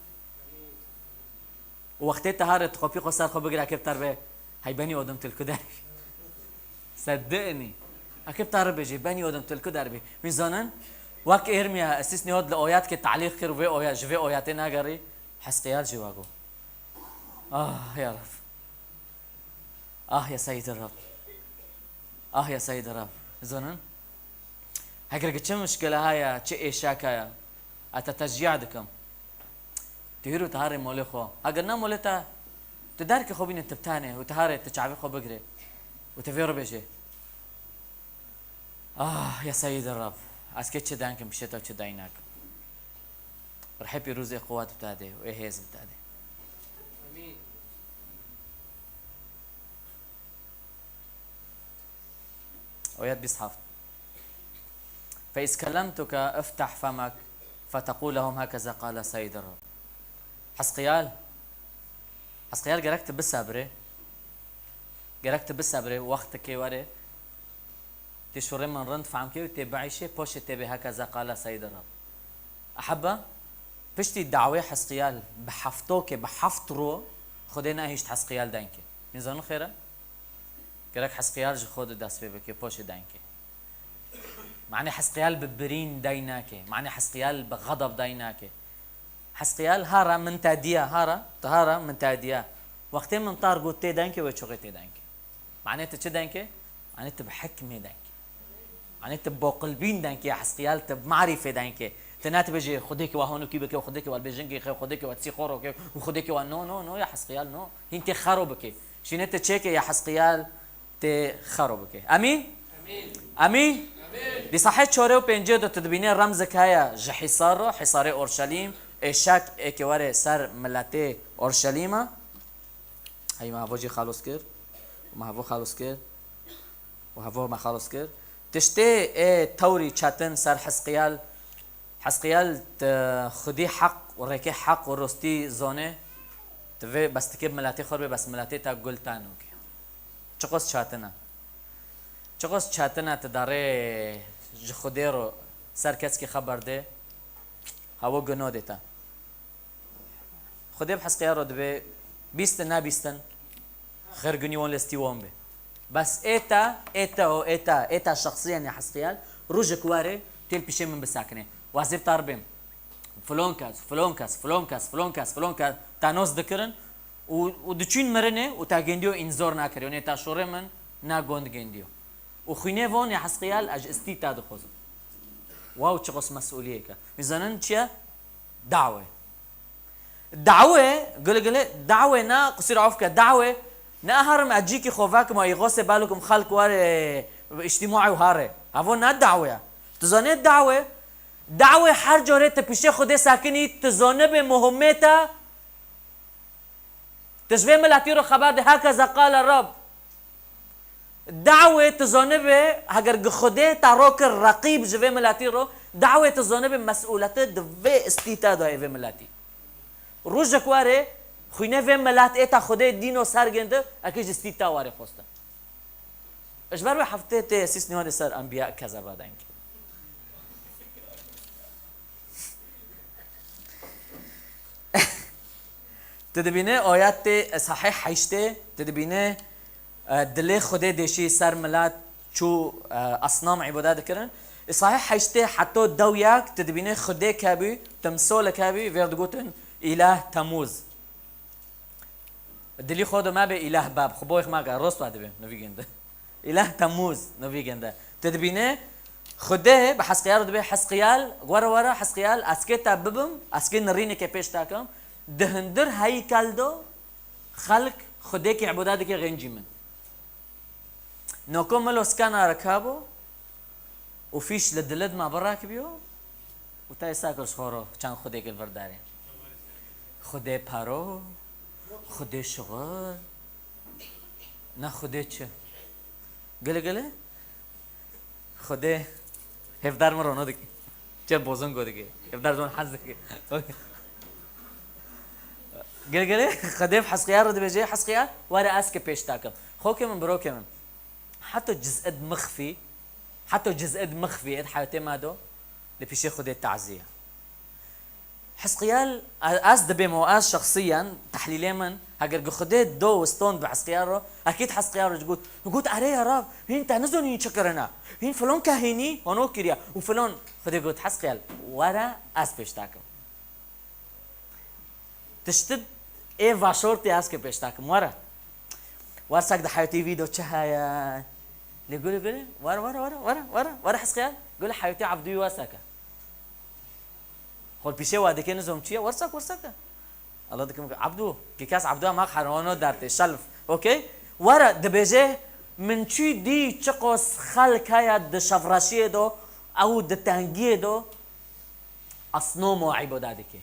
Û wextê te hare tu xwe pî xwe ser xwe bigire, ekê bi te re bê, hey benî odum tu li ku derê bî. Seddiqnî. Ekê bi te re bêjê, benî odum tu li ku derê bî. Wî zanin, wek êrmiya Esîs Nîhod li oyat ke talîq kir, vê oya-, ji vê oyatê negerî, Hezqiyal jî wa got. Ah ya Rab. Ah ya Seyyid Rab. Ah ya Seyyid Rab. Zanin? Heger ki çi mişkile haya, çi êşek haya, ez te teşcîa dikim. Tu hîr û tu harê molê xwe. Heger ne molê te, tu derkê xwe bîne tu bi tenê û tu harê tu çavê xwe bigirê û tu vê re bêjê. Ah, ya Seyyid Rab, ez kê çi denkim, pişê te çi deynek. Rihê pîrozê quwet bi te dê û ê hêz bi te dê. Amîn. Oyet bîst heft. فإذ كلمتك افتح فمك فتقول لهم هكذا قال سيد الرب. Hezqiyal, Hezqiyal gerek tu bisebrê. Gerek tu bisebrê, wextekê were. Tê şûrê min rind fehm kê û tê bieyşê, poşê tê bê hekeza qala Seyyid Rab. Ehebba, piştî dawê Hezqiyal bi heftokê, bi heft ro, Xwedê nehişt Hezqiyal denkê. Nizanin xêr e? Gerek Hezqiyal ji xwe de dest pê bike, poşê denkê. Manê Hezqiyal bi birîn day nake. Manê Hezqiyal bi xedeb day nake. Hezqiyal hara min te diya, hara, tu hara min te diya. Wextê min tar got tê denkê, wê çoxê tê denkê. Manê tu çi denkê? Manê tu bi hikmê denkê. Manê tu bi boqilbîn denkê, ya Hezqiyal tu bi marîfê denkê. Tu ne tu bêjê Xwedêkê wa honokî bike, Xwedêkê wa bêjingê xe, Xwedêkê wa çî xoro ke û Xwedêkê wa no, no, no, ya Hezqiyal no. Hîn tê xero bike. Şînê tu çêke ya Hezqiyal tê xero bike. Emîn? Emîn. Emîn? Emîn. Di sahê çorê û pêncê de tu dibînê remzik heye ji hîsar re, hîsarê Orşelîm, êşek ê ke were ser miletê Orşelîma. Hey, me hevo jî xelos kir. Me hevo xelos kir. Û hevo me xelos kir. Tiştê ê tewrî çetin ser Hezqiyal. Hezqiyal, tu Xwedî heq û rêkê heq û rostî zone. Tu vê bes dikê miletê xwe bê, bes miletê te gul te nûke. Çiqos çetin e. Çiqos çetin e tu darê ji Xwedê ro ser keskî xeber dê. Hewo guno dê te. Xwedê bi Hezqiyal ro dibê bîstin nebîstin, xêrgunî wan lestî wan be. Bes ê te, ê te û ê te, ê te şexsî, yanî Hezqiyal, rojek were têl pişê min bisekinê. Wazî bi tar bêm. Filon kes, filon kes, filon kes, filon kes, filon kes, te nos dikirin û, û diçûn mirinê û te gêndiyo înzor nakiriyo. Nê te şorê min ne gond gêndiyo. Û xwînê von ya Hezqiyal ez ji istî te dixwazim. Wow, çiqos mesûliyeke. Nizanin çi ye? Dawê. Dawê, gule gule, dawê ne, qusîr af ke, dawê ne herim ez cîkî xwe vekim û îxosê belukim xelk were îctîmaî û hare. Hevo ne dawê ye. Tu zanê dawê? Dawê her carê tu pişê Xwedê sekinî, tu zanibê muhimmê te, tu ji vê miletî re xeber de, hekeza qale Rab. Dawê tu zanibe, heger gi Xwedê te ro kir reqîb ji vê miletî ro, dawê tu zanibe mesûlete di vê istî te dayê vê miletî. Rojek were, xwînê vê milet ê te Xwedê dîno sergêndi, ekê ji istî te were xwestin. Ji ber wê heftê tê sîs nîhanê ser Enbiya kezeba dengê. Tu dibîne ayetê sahih heştê, tu dibîne, e, dilê Xwedê deşî ser milet çû, e, asnam îbade dikirin. Sahih heştê heta dew yek tu dibîne Xwedê kebû, timsolek hebû, vê digotin îlah Temûz. Dilî xwe de mebe îlah bab, xwe boyx meke, rost ve dibe, nivî gende. Îlah Temûz, nivî gende. Tu dibîne, Xwedê bi Hezqiyal dibê, Hezqiyal, were were, Hezqiyal, ez kê te bibim, ez kê nirîneke pêş te kim, di hundir heykel de xelk Xwedêkê îbade dike xêncî min. Noko milo skenarek hebû û fîş li dilê me birakibîyo û te êsa kir ji xwe re çend xwedêkê li vir darê. Xwedê paro, xwedê şixul, ne xwedê çi? Gile gile? Xwedê hevdar min rono dike. Çe bozon go dike. Hevdar zon hez dike. Gile gile? Xwedê Hezqiyal re dibêje, Hezqiyal, were ez ke pêş te kim. Xokê min, birokê min. Heta ciz'ed mixfî, heta ciz'ed mixfî ed heyatê me do, li pîşê Xwedê tazî ye. Hezqiyal, ez dibêm û ez şexsiyen, tehlîlê min, heger gi Xwedê do û stond bi Hezqiyal ro, ekîd Hezqiyal ro ji got, got, erê ya Rab, hîn te nizanî hîn çi kirine, hîn filon ke hînî, hono kiriye, û filon, Xwedê got, Hezqiyal, were ez pêş te kim. Tiştid ê vaşortê ez ke pêş te kim, were. Wersak di heyatê vî do çi heye? Lê gule gule, were, were, were, were, were, were Hezqiyal, gule heyatê Ebdûyî wersake. Xol pîşê wa dike nizom çi ye, wersak, wersake. Allah dikim, Ebdû, ki kes Ebdû ama xerwano derte, şelf, okey? Were, dibêje, min çû dî çiqos xelk heye di şevreşiyê do, ew di tengiyê do, asnomo îbade dike.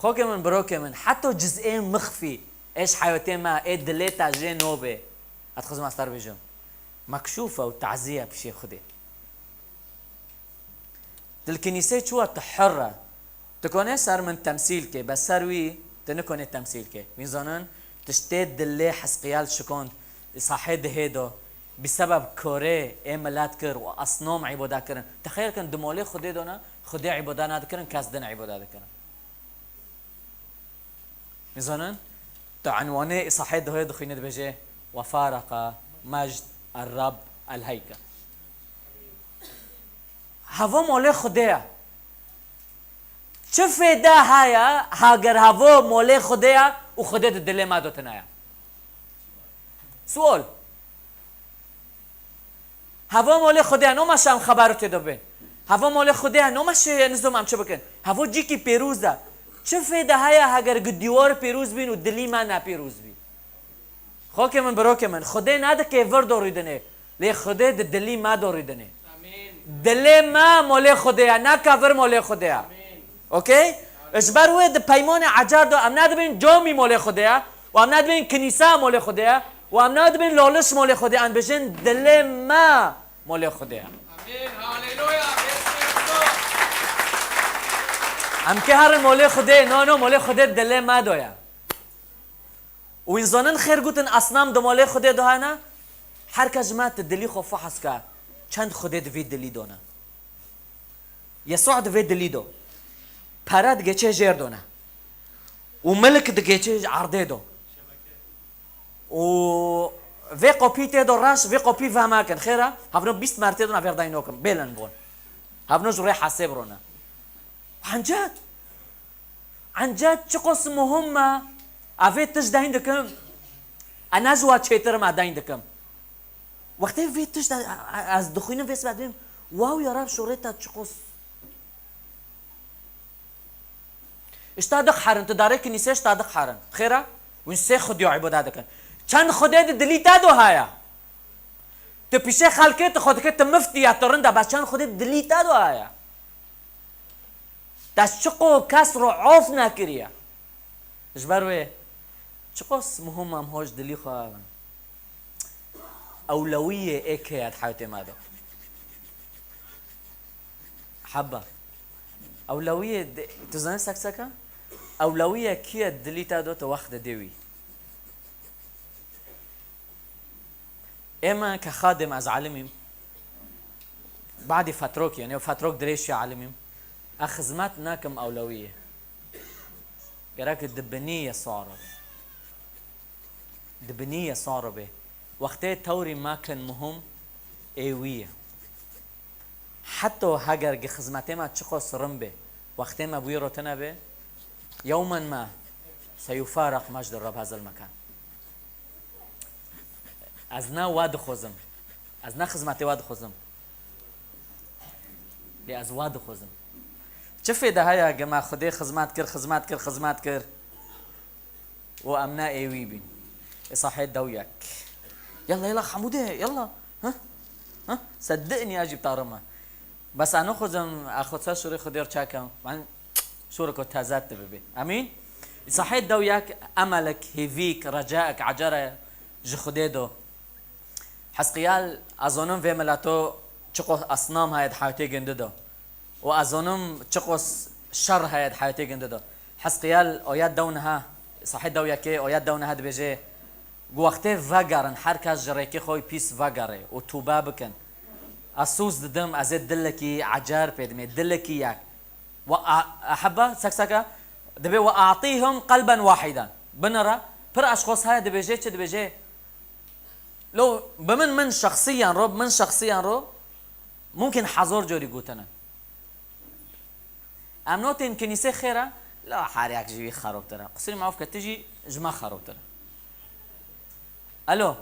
Xokê min, birokê min, heta ciz'ê mixfî, ê ji heyatê me, ê dilê te jê nobê. Ez dixwazim ez te re bêjim. Mekşûf e û tazî ye pişê Xwedê. Tu li kinîsê çûwa, tu hir e. Tu konê ser min temsîl kê, bes ser wî tu nikonê temsîl kê. Wîn zanin, tiştê dilê Hezqiyal şikand, Îsahê dihê do, bi sebeb korê ê milet kir û asnom îbada kirin. Texeyl kin, di molê Xwedê de ne, Xwedê îbada nadikirin, kes din îbada dikirin. Nizanin, tu enwanê Îsahê dihê dixwîne dibêje, "Ve faraka mejd er-Rab el-heykel." Heva molê Xwedê ye. Çi fêde heye, heger heva molê Xwedê ye û Xwedê di dilê me de tune ye? Sual. Heva molê Xwedê ye, noma şam xeber tê de bin. Heva molê Xwedê ye, noma şê nizom em çi bikin. Heva cîkî pêrûz e. Çi fêde heye heger gi dîwar pêrûz bîn û dilî me ne pêrûz bî? Xokê min, birokê min, Xwedê ne di kêvir dorî dinê, lê Xwedê di dilî me dorî dinê. Dilê me molê Xwedê ye, ne kevir molê Xwedê ye. Okey? Ji ber wê di peymanê ecar de em nadibin camî molê Xwedê ye û em nadibin kinîsa molê Xwedê ye û em nadibin laliş molê Xwedê ye, em dibêjin dilê me molê Xwedê ye. Em kê herin molê Xwedê, no, no, molê Xwedê dilê me de ye. Û înzanin xêr gotin, asnam di molê Xwedê de hene. Her kes ji me tu dilî xwe fehs ke, çend Xwedê di vî dilî de ne. Yesûa di vê dilî do. Pere digeçe jêr do ne. Û milk digeçe erdê do. Û vê qopî tê do reş, vê qopî vehme kin. Xêra, hevno bîst mertê do ne vêrdayî nokim. Bêlen bon. Hevno ji rê hesê birone. Encet. Encet çiqos muhim me. Evê tij deyn dikim. Ena ji wa çêtir me deyn dikim. Wextê vê tişt ez dixwînim, vê sibe dibêm, wow ya Rab, şorê te çiqos. Ji te dixerin, tu darê kinîsê ji te dixerin. Xêra? Wîn sê xwedî îbada dikin. Çend xwedê di dilî te do haya? Tu pîşê xelkê tu xwe dikê tu miftî ya, tu rind e, bes çend xwedê di dilî te do haya? Te çiqo kes ro of nekiriye? Ji ber wê çiqos muhim em hoj dilî xwe avin. Ewlewiyê ê kê ye di heyatê me de? Heba. Ewlewiyê de, tu zanî sekseka? Ewlewiyê kî ye dilî te de tu wext didê wî? Ême ke xadim ez alimîm. Badî fetrok, yani fetrok dirêj ya alimîm. Ez xizmet nakim ewlewiyê. Gerek di binî ye sar be. Di binî ye sar be. Wextê tewrî me kin muhim ê wî ye. Heta heger gi xizmetê me çiqo sirin be, wextê me bûyê rotine be, yewmen me seyufaraq mejdû Rab hezil mekan. Ez ne we dixwazim. Ez ne xizmetê we dixwazim. Lê ez we dixwazim. Çi fêde heye ge me Xwedê xizmet kir, xizmet kir, xizmet kir û em ne ê wî bîn? Îsahê dew yek. Yalla, yalla, Hemûdê, yalla. Ha? Ha? Seddiqnî, ez jî bi te re me. Bes ez nixwazim, ez xwe ser şûrê Xwedê re çekim. Ben şûreke teze tu bibî. Emîn? Îsahê dew yek, emelek, hêvîk, recaek, ecere ji Xwedê do. Hezqiyal, ez zonim vê mileto çiqo esnam heye di heyatê gindi do. Û ez zonim çiqo s-, şer heye di heyatê gindi do. Hezqiyal, oya dew niha, sahê dew yekê, oya dew niha dibêje, Gu wextê vegerin, her kes ji rêkê xwe pîs vegere û tûbe bikin. Ez sûz didim, ez ê dilekî ecer pê dimê, dilekî yek. Ve a-, ehebbe, sekseke, dibê ve atîhim qelben wahîden. Binire, pir eşxos heye dibêje çi dibêje? Lo, bi min, min şexsiyan ro, min şexsiyan ro, mumkin hezor corî gotine. Em notên kinîsê xêr e? La, her yek ji wî xerobtir e. Qusirî maf ke tu jî ji me xerobtir e. Alo.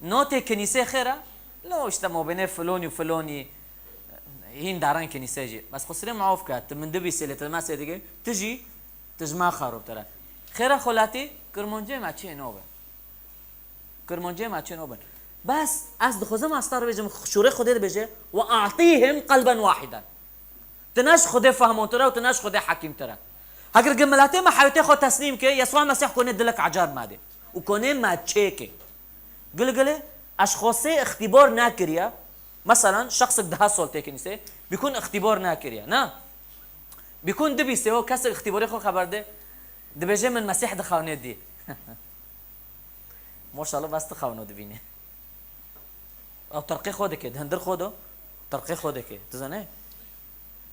Notê kinîsê xêr e? La, işte mobênê filonî û filonî hîn daran kinîsê jî. Bes qusirê maf ke tu min dibîsê lê tu me sê dikê, tu jî, tu ji me xerobtir e. Xêr e xolatî, kirmancê me çê nobin. Kirmancê me çê nobin. Bes ez dixwazim asta re bêjim, şûrê Xwedê dibêje, "Ve atîhim qelben wahîden." Tu ne ji Xwedê fehmontir e û tu ne ji Xwedê hekîmtir e. Heger gi miletê me heyatê xwe teslîm ke, Yesûa Mesîh konê dilek ecar me dê û konê me çêke. Gil gilê, ez xwesê îxtîbar nekiriye, Meselan, şexsek deha sol têkinîsê, bîkûn îxtîbar nakiriye, na? Bîkûn dibîsê û kesek îxtîbarê xwe xeber de, dibêje min Mesîh dixewne dî. Maşallah, bes dixewno dibîne. Ew terqê xwe dike, di hundir xwe de terqê xwe dike. Tu zanî?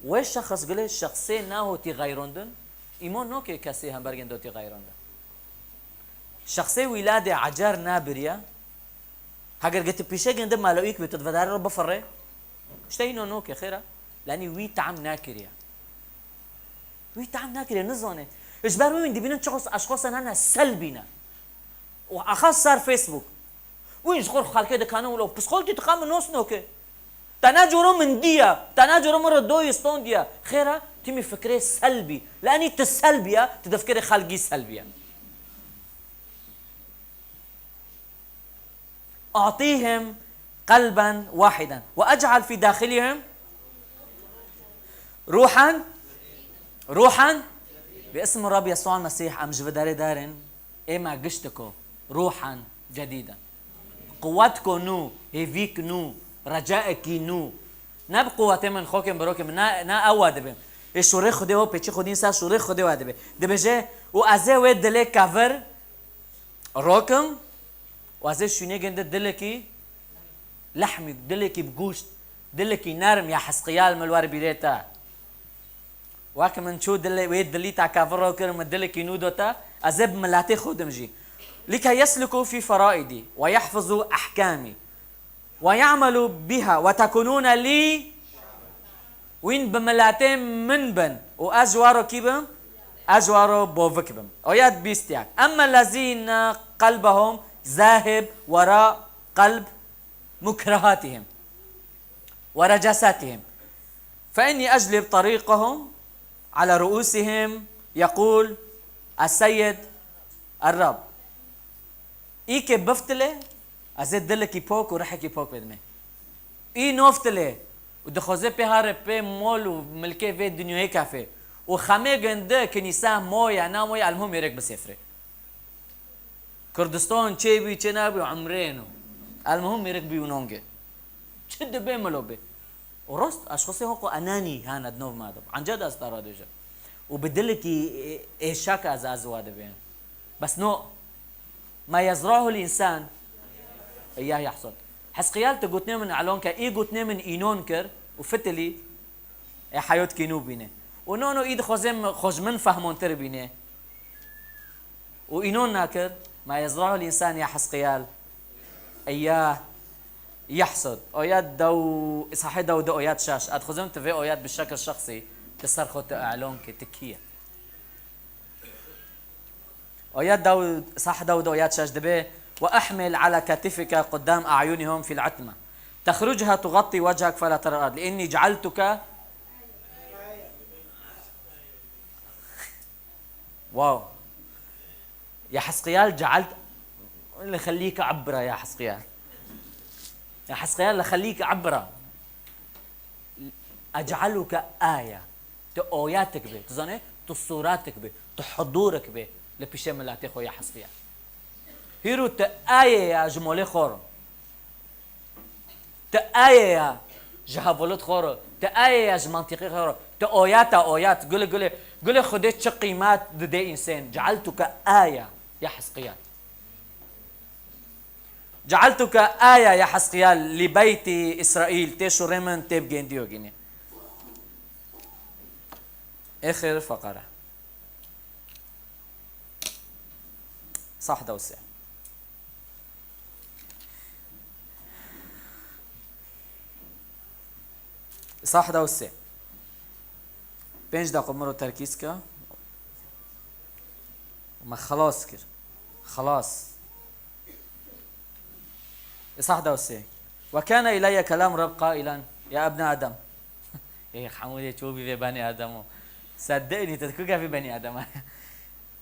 Wê şexs gilê şexsê nahotî xeyrondin, îman nake kesê hembergên dotî xeyrondin. Şexsê wîladê ecer nabiriye, heger geti pîşegên di melaîk bî, tu divedare re bifirê. Îşte hîno noke, xêra. Lenî wî tam nakiriye. Wî tam nakiriye, nizane. Ji ber wî wîn dibînin çiqas eşxasan hene selbî ne. Û axas ser Facebook. Wî ji xwe xelkê dikanin wilo psixolîtî dika min nos noke. Te ne coro min diya, te ne coro min re doyê stondiya. Xêra, timî fikrê selbî. Lenî tu selbî ya, tu difikirê xelkî selbî ya. أعطيهم قلبا واحدا وأجعل في داخلهم روحا، روحا، باسم الرب يسوع المسيح. Em ji vê derê derin, ê me giştiko, روحا جديدا. Quwetko nû, hêvîk nû, recaekî nû. Ne bi quwetê min, xokên birokên min, ne, ne ew wa dibêm. Ê şûrê Xwedê wa, pêçî Xwedîn ser şûrê Xwedê wa dibe. Dibêje, û ez ê wê dilê kevir rokim, û ez ê şûnê ginde dilekî lehmî, dilekî bi goşt, dilekî nerm ya Hizqiyal min li wer bîrê te. Wek min çû dilê, wê dilî te kevir ro kir, min dilekî nû do te, ez ê bi miletê xwe dim jî. لكي يسلكوا في فرائضي ويحفظوا أحكامي ويعملوا بها وتكونون لي. Wîn bi miletê min bin û ez ji wa re kî bim? Ez ji wa re bovik bim. Ayet bîst û yek. أما الذين قلبهم ذاهب وراء قلب مكرهاتهم ورجساتهم فإني أجلب طريقهم على رؤوسهم يقول السيد الرب. Î ke biftilê, ez ê dilekî pok û rihekî pok bidimê. Î noftilê û dixwaze pê hare pê mol û milkê vê dinyayê kefê û xemê ginde kinîsa moya, na moya, elmuhim mêrek bisêfirê. Kurdistan çê bî, çê nabî, umrên o. Elmuhim mêrek bî û nonge. Çi dibe milo bê? Û rost, eşxosê ho ku enanî hene di nov me de. Anca de ez te re dibêjim. Û bi dilekî ê-, êşak ez, ez wa dibêm. Bes no, ما يزرعه الإنسان إياه يحصد. Hizqiyal tu gotinê min elon ke, î gotinê min înon kir û fitilî, ê heyot kî nû bîne. Û no, no, î dixwazê min, xwe ji min fehmontir bîne. Û înon nakir, ما يزرعه الإنسان يا حزقيال إياه يحصد. Ayet dew, Îsahê Dawudê ayet şeş. Ez dixwazim tu vê ayet bi şekil şexsî, tu ser xwe tu elon ke, tu kî ye. Ayet Dawud, Îsahê Dawudê ayet şeş dibe, وأحمل على كتفك قدام أعينهم في العتمة. تخرجها تغطي وجهك فلا ترى الأرض. لأني جعلتك Wow. يا حزقيال جعلت، لخليك عبرة يا حزقيال. يا حزقيال لخليك عبرة. أجعلك آية. Tu oyatek be, tu zanê, tu suratek be, tu hudurek be li pişê miletê xwe ya Hizqiyal. Hîro tu ayê ya ji molê xwe re. Tu ayê ya ji hevolit xwe re, tu ayê ya ji mantîqê xwe re, tu oyata oyat, gule gule, gule Xwedê çi qîmet dide însên. جعلتك آية يا حزقيال. جعلتك آية يا حزقيال لبيت إسرائيل. Tê şûrê min tê bi gêndiyo gînê. Êxir feqere. Sah dewse. Sah dewse. Pênc deqo min ro terkîz ke. Me xelas kir. Xelas. Sah dewse. وكان إلي كلام رب قائلا يا ابن آدم. Ê, hemû dê çû bî vê benî Ademo. Seddiqnî, tu ku gevî benî Adem.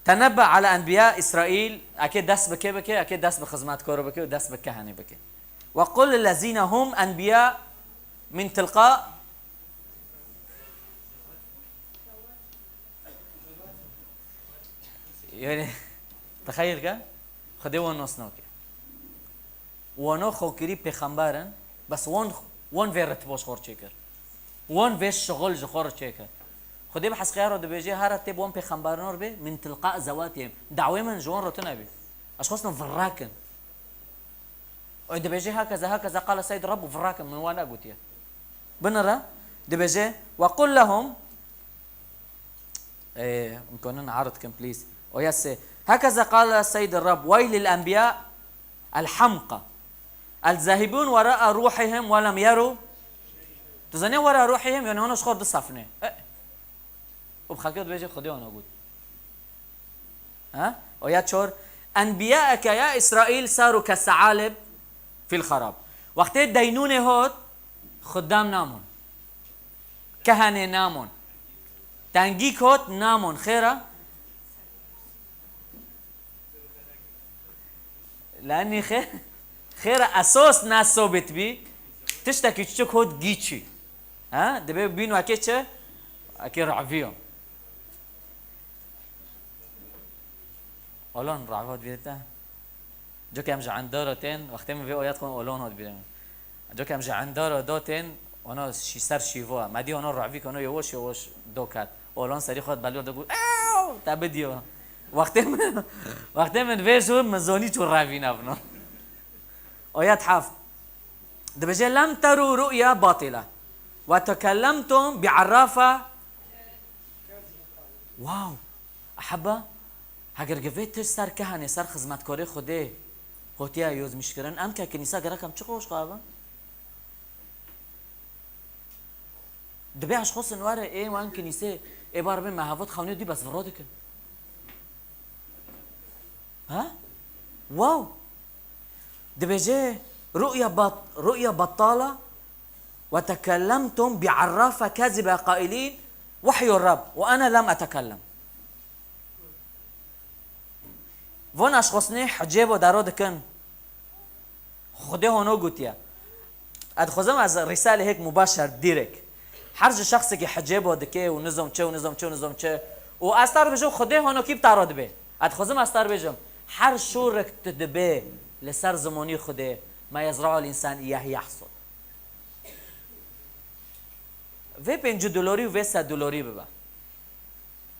تنبأ على أنبياء إسرائيل, eke dest bi kê bike, eke dest bi xizmetkaro bike û dest bi kehanê bike. وقل للذين هم أنبياء من تلقاء. Yani, texeyil ke, Xwedê wan nas nake. Wano xwe kirî pêxember in, bes wan Wan vê ritbo ji xwe re çêkir. Wan vê şixul ji xwe re çêkir. Xwedê bi Hezqiyal re dibêje, hera tê bi wan pêxemberan re bê, min tilqa zewatihim. Dawê min ji wan re tune bî. Ez xwestim virakin. Ew dibêje, hakeza, hakeza qala Seyyid Rab û virakin, min wan negotiye. Binire, dibêje, "Ve qul lehum", ê, em konin erd kim, please. Oya sê. "Hakeza qala Seyyid Rab, weylil enbiya el hamqa. El zahibun wera ruhihim ve lem yeru." Tu zanî wera ruhihim, yani hona ji xwe disefne. E. Û bi xelkê dibêje, Xwedê hona got. Ha? Oya çor. "Enbiyaeke ya Îsraîl saru ke sealib fil xarab." Wextê deynûnê hot, xuddam namon. Kehanê namon. Tengîk hot namon. Xêra? Lenî xê-, xêra esos ne sobit bî. Tiştekî çiçik hot gîçî. Ha? Dibê bîn wekê çi? Wekê re'viyo. Olon re'va dibîrte. Cokem ji endaro tên, wextê min vê oyat xwin olon hot bîrê min. Cokem ji endaro do tên, ono şî-, ser şîvo. Me dî ono re'vî kono yavaş yavaş do ket. Olon serî xwe belor do got, "Ew!" Te bidiyo. Wextê min, wextê min vê jû min zonî çû revî navno. Oyat heft. Dibêje, "Lem teru ru'ya batila. Ve tekellemtum bi arrafa." Wow. Ehebba, heger gi vê tişt ser kehanê, ser xizmetkarê Xwedê hotiye yozmîşkirin, em ke kinîsa gerek em çi xweş xwe bin? Dibê ez xwestin were ê wan kinîsê ê bar bê me hevot xewnê dî bes viro dikin. Ha? Wow! Dibêje, "Ru'ya bat-, ru'ya battala ve tekellemtum bi arrafa kezibe qailin vehyu Rab ve ana lem etekellem." Von ez xwestinê hicêbo daro dikin. Xwedê hono gotiye. Ez dixwazim ez rîsalê hêk mubaşer dîrek. Her ji şexsekî hicêbo dike û nizom çi û nizom çi û nizom çi. Û ez tar bijim Xwedê hono kî bi taro dibe. Ez dixwazim ez tar bijim. Her şûrek tu dibê li ser zimonî Xwedê, ma yezra'ul insan iyah yahsud. Vê pêncî dolorî û vê sed dolorî bibe.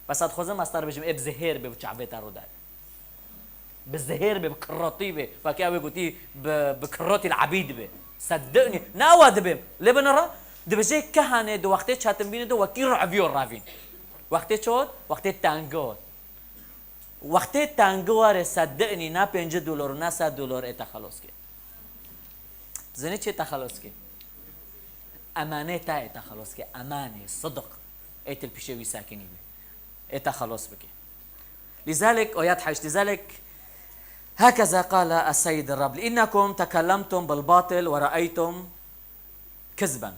Bes ez dixwazim ez te re bêjim, ê bi zihêr bê bi çavê te rûdayê. Bi zihêr bê, bi kirotî bê. Wekî ew ê gotî, bi, bi kirotî l-ebîd bê. Seddiqnî, ne ewa dibêm. Lê binira, dibêje kehanê di wextê çetinbînê de wekî re'viyo revîn. Wextê çi hot? Wextê tengi hot. Wextê tengi were seddiqnî, ne pêncî dolor û ne sed dolor ê te xelos kê. Zinî çi ê te xelos kê? Emanê te ê te xelos kê. Emanê, sidiq. Ê til pîşê wî sekinî bê. Ê te xelos bikê. Lîzalik, oyat heşt, lîzalik, hekeza qala es-Seyyid Rab, "Li innekum tekellemtum bil batil ve re'eytum kizben."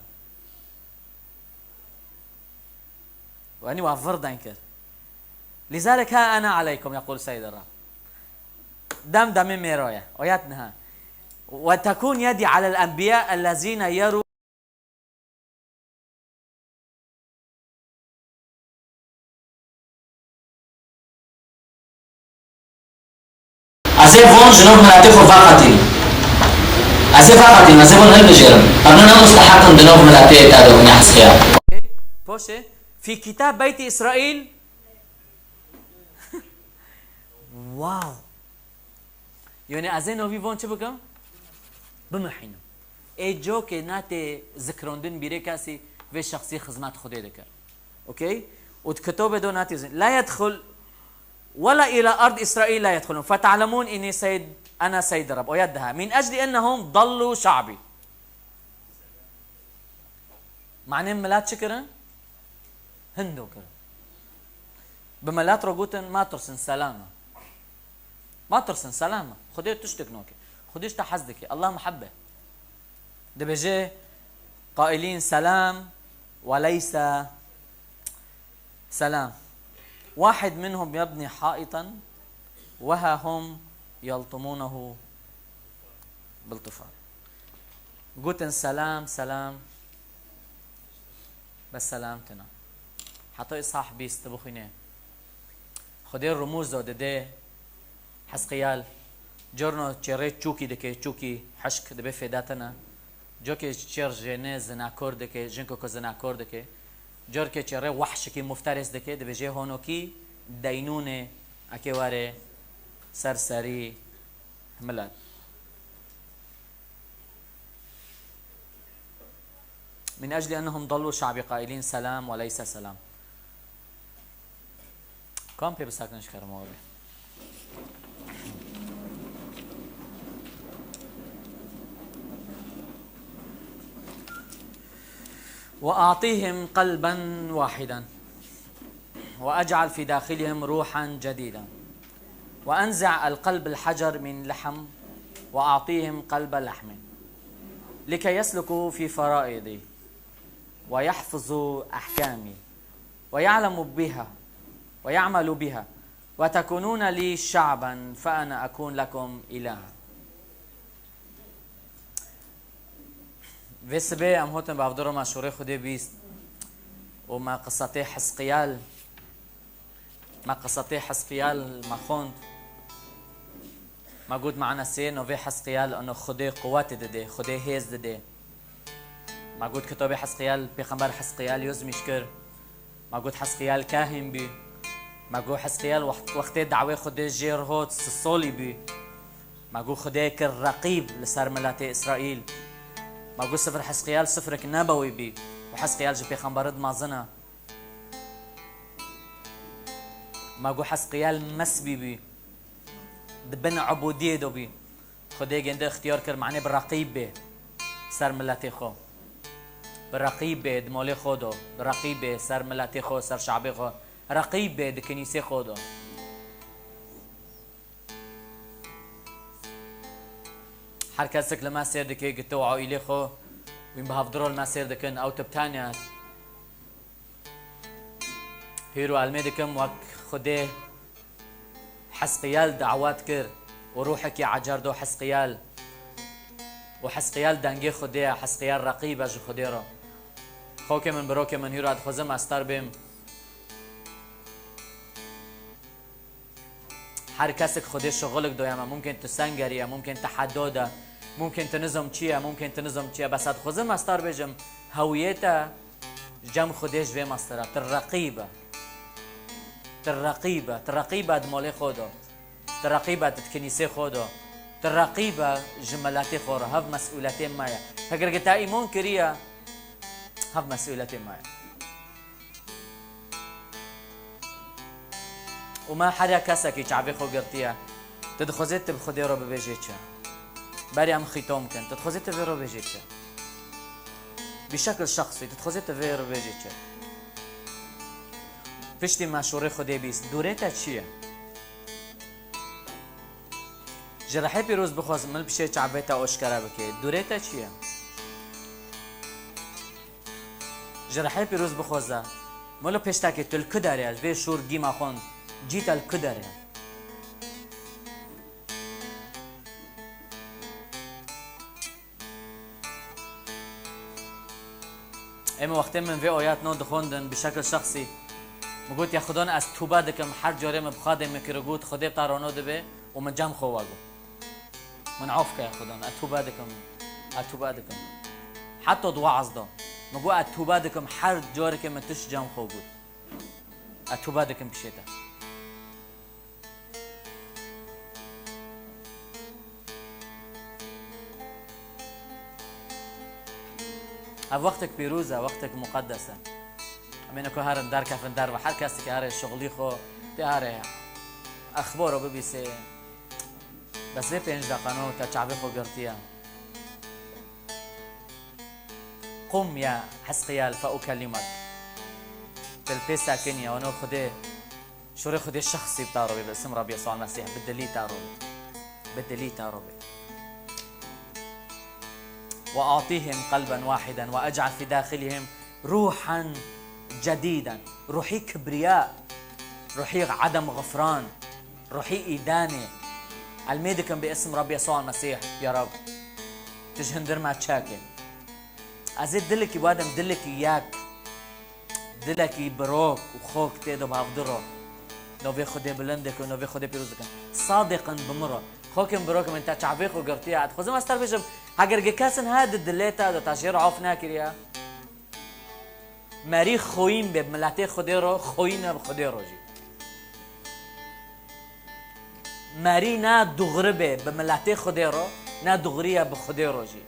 Yanî wa vir deng kir. "Lizalik ha ena aleykum, yequl Seyyid Rab." Dem demê mêro ye. Oyat niha. "Ve tekun yedi alel enbiya ellezine yeru." Ez ê von ji nav miletê xwe veqetînim. Ez ê veqetînim, ez ê von hilbijêrim. Em ne musteheq in di nav miletê te de hûn ê hezkiya. Poşê, fî kitab Beytî Îsraîl. Wow. Yanî ez ê novî von çi bikim? Bimihînim. Ê cokê natê zikrondin bîrê kesî vê şexsî xizmet Xwedê dikir. Okey? Û di kitobê de natê zin. La yedxul wela ila ard Îsraîl la yedxulun. Fete'lemûn înî seyyid, ena seyyid Reb. Oyet daha. Min ecli ennehum dallu şa'bî. Manê milet çi kirin? Hindo kirin. Bi milet re gotin, "Ma tirsin, selam e. Ma tirsin, selam e. Xwedê tiştek nake. Xwedê ji te hez dike. Allah muhebbe." Dibêje, "Qailîn selam ve leysa selam. Wahid minhum yebnî haitan ve ha hum yeltumunehu bil tufan." Gotin, "Selam, selam." Bes selam tune. Heta Îshah bîst tu bixwîne. Xwedê rumûz de dide Hezqiyal. Corno çêrê çûkî dike, çûkî hişk dibe fêda tune. Cokê çêr jêne zinakor dike, jinko ku zinakor dike. Corkê çêrê wehşikî mufteres dike, dibêje honokî deynûnê eke were ser serî milet. من أجل أنهم ضلوا شعبي قائلين سلام وليس سلام. Kam pê bisakin ji kerema we be. وأعطيهم قلبا واحدا وأجعل في داخلهم روحا جديدا وأنزع القلب الحجر من لحم وأعطيهم قلب لحم لكي يسلكوا في فرائضي ويحفظوا أحكامي ويعلموا بها ويعملوا بها وتكونون لي شعبا فأنا أكون لكم إلها. Vê sibê em hotin bi hevdiro me şûrê Xwedê bîst û me qisatê Hizqiyal, me qisatê Hizqiyal me xwend. Me got, mane sê novê Hizqiyal, ano Xwedê quwetê didê, Xwedê hêz didê. Me got, kitabê Hizqiyal, pêxember Hizqiyal yozmîş kir. Me got, Hizqiyal kahîn bî. Me got, Hizqiyal wext-, wextê dawê Xwedê jêr hot, si solî bî. Me got, Xwedê kir reqîb li ser miletê Îsraîl. Me got, sifir Hizqiyal sifirek nebewî bî. Û Hizqiyal ji pêxemberit mezin e. Me got, Hizqiyal mesbî bî. Di bin ubûdiyê de bî. Xwedê gêndî ixtiyar kir, manê bi reqîb bê ser miletê xwe. Bi reqîb bê di molê xwe de. Bi reqîb bê ser miletê xwe, ser şabê xwe. Reqîb bê di kinîsê xwe de. Her kesek li me sêr dike, gito û aîlê xwe, wîn bi hevdiro li me sêr dikin, ew tibtaniye. Hîro elmê dikim wek Xwedê Hizqiyal dawet kir û ruhekî ecer do Hizqiyal. Û Hizqiyal dengê Xwedê ye, Hizqiyal reqîb e ji Xwedê re. Xokê min, birokê min, hîro dixwazim ez star bêm. Her kesek Xwedê şixulik doye me. Mumkin tu sengerî ye, mumkin tu hedo de, mumkin tu nizom çi ye, mumkin tu nizom çi ye. Bes ez dixwazim ez star bêjim, hewiyê te cem Xwedê ji vê mastera. Tu reqîb e. Tu reqîb e. Tu reqîb e di molê xwe de. Tu reqîb e di kinîsê xwe de. Tu reqîb e ji miletê xwe re. Hev mesûletê me ye. Heger ki te îmon kiriye, hev mesûletê me ye. Û me her ya kesekî çavê xwe girtiye. Tu dixwazê tu bi Xwedê re bibêjê çi? Berê em xîtom kin. Tu dixwazê tu vê re bêjê çi? Bi şekil şexsî, tu dixwazê tu vê re bêjê çi? Piştî me şûrê Xwedê bîst, dûrê te çi ye? Ji rihê pîroz bixwaz, min pişê çavê te oşkere bike. Dûrê te çi ye? Ji rihê pîroz bixwaze. Molo pêştekê tu li ku derê ye? Vê şûr dîma xwend. Cî te li ku derê ye? Ê min wextê min vê oyat no dixwendin bi şekil şexsî. Min got, ya Xudan ez tûbe dikim, her carê min bi Xwedê min kirigot, Xwedê te rano dibe û min cem xwe we got. Min af ke ya Xudan, ez tûbe dikim, ez tûbe dikim. Heta di weaz da. Min got, ez tûbe dikim, her carekê min tişt cem xwe got. Ez tûbe dikim pişê te. Ev wextek pîroz e, wextek muqeddes e. Em ê ku herin derkefin derve, her kes dike here şixulî xwe, tê here exbaro bibîsê. Bes vê pênc deqeno te çavê xwe girtiye. قم يا حزقيال فأكلمك. Tu li pê sekinî, wano Xwedê, şûrê Xwedê şexsî bi te re bê, bi isim Rebî Yesûa Mesîh, bi dilî te re bê. Bi dilî te re bê. وأعطيهم قلبا واحدا وأجعل في داخلهم روحا جديدا. Ruhî kibriya, ruhî edem xifran, ruhî îdanê. Elmê dikim bi isim Rebî Yesûa Mesîh, ya Reb. Tu ji hundir me çek e. Ez ê dilekî, badem dilekî yek, dilekî birok û xok tê de bi hevdiro. Novê Xwedê bilind dikin, novê Xwedê pîroz dikin. Sadiqin bi min re. Xokim birok min te çavê xwe girtiye. Ez dixwazim ez te bêjim, heger gi kesin heye di dilê te de te jê re af nekiriye, merî xoyîn bê miletê Xwedê re, xoyîn e bi Xwedê re jî. Merî ne dûxri bê bi miletê Xwedê re, ne dûxrî ye bi Xwedê re jî.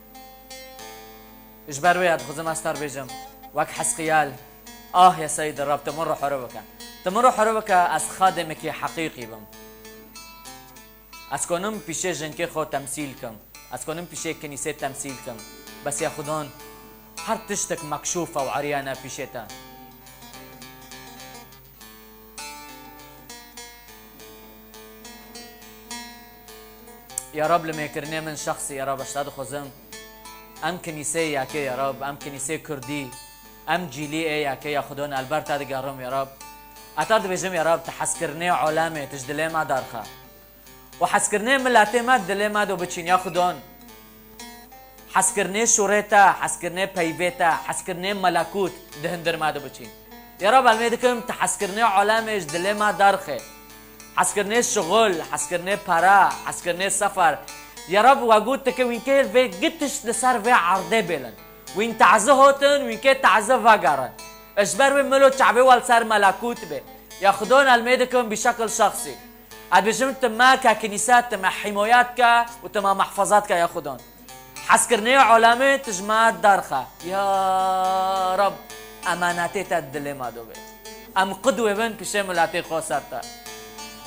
Ji ber wê ez dixwazim ez te bêjim, wek Hezqiyal, "Ah ya Seyîd Rab, tu min re hore bike. Tu min re hore bike, ez xadimekî heqîqî bim. Ez konim pîşê jinkê xwe temsîl kim. Ez konim pîşê kinîsê temsîl kim. Bes ya Xudan, her tiştek mekşûf e û eriyane pîşê te." Ya Rab, li mêkirinê min şexsî, ya Rab, ez te dixwazim. Em kinîseyê yekê, ya Rab, em kinîsê kurdî, em cîlî ê yekê, ya Xudan, ez li ber te digerim, ya Rab. Ez te dibêjim, ya Rab, tu hezkirinê alemê, tu ji dilê me derxe. Û hezkirinê miletê me dilê me do biçîn, ya Xudan. Hezkirinê şûrê te, hezkirinê peyvê te, hezkirinê melekût di hundir me de biçîn. Ya Rab, ez lê dikim, tu hezkirinê alemê ji dilê me derxe. Hezkirinê şixul, hezkirinê pere, hezkirinê sefer. Ya Rab, we got dike wînkê vê gi tişt li ser vê erdê bêlin. Wîn tazî hatin, wînkê tazî vegerin. Ji ber wê milo çavê we li ser melekût be. Ya Xudan, ez lê dikim bi şekil şexsî. Ez dibêjim, tu me ke kinîse, tu me hîmayet ke û tu me mehfazat ke, ya Xudan. Hezkirinê alemê tu ji me derxe. Ya Rab, emanetê te dilê me de be. Em qidwê bin pişê miletê xwe ser te.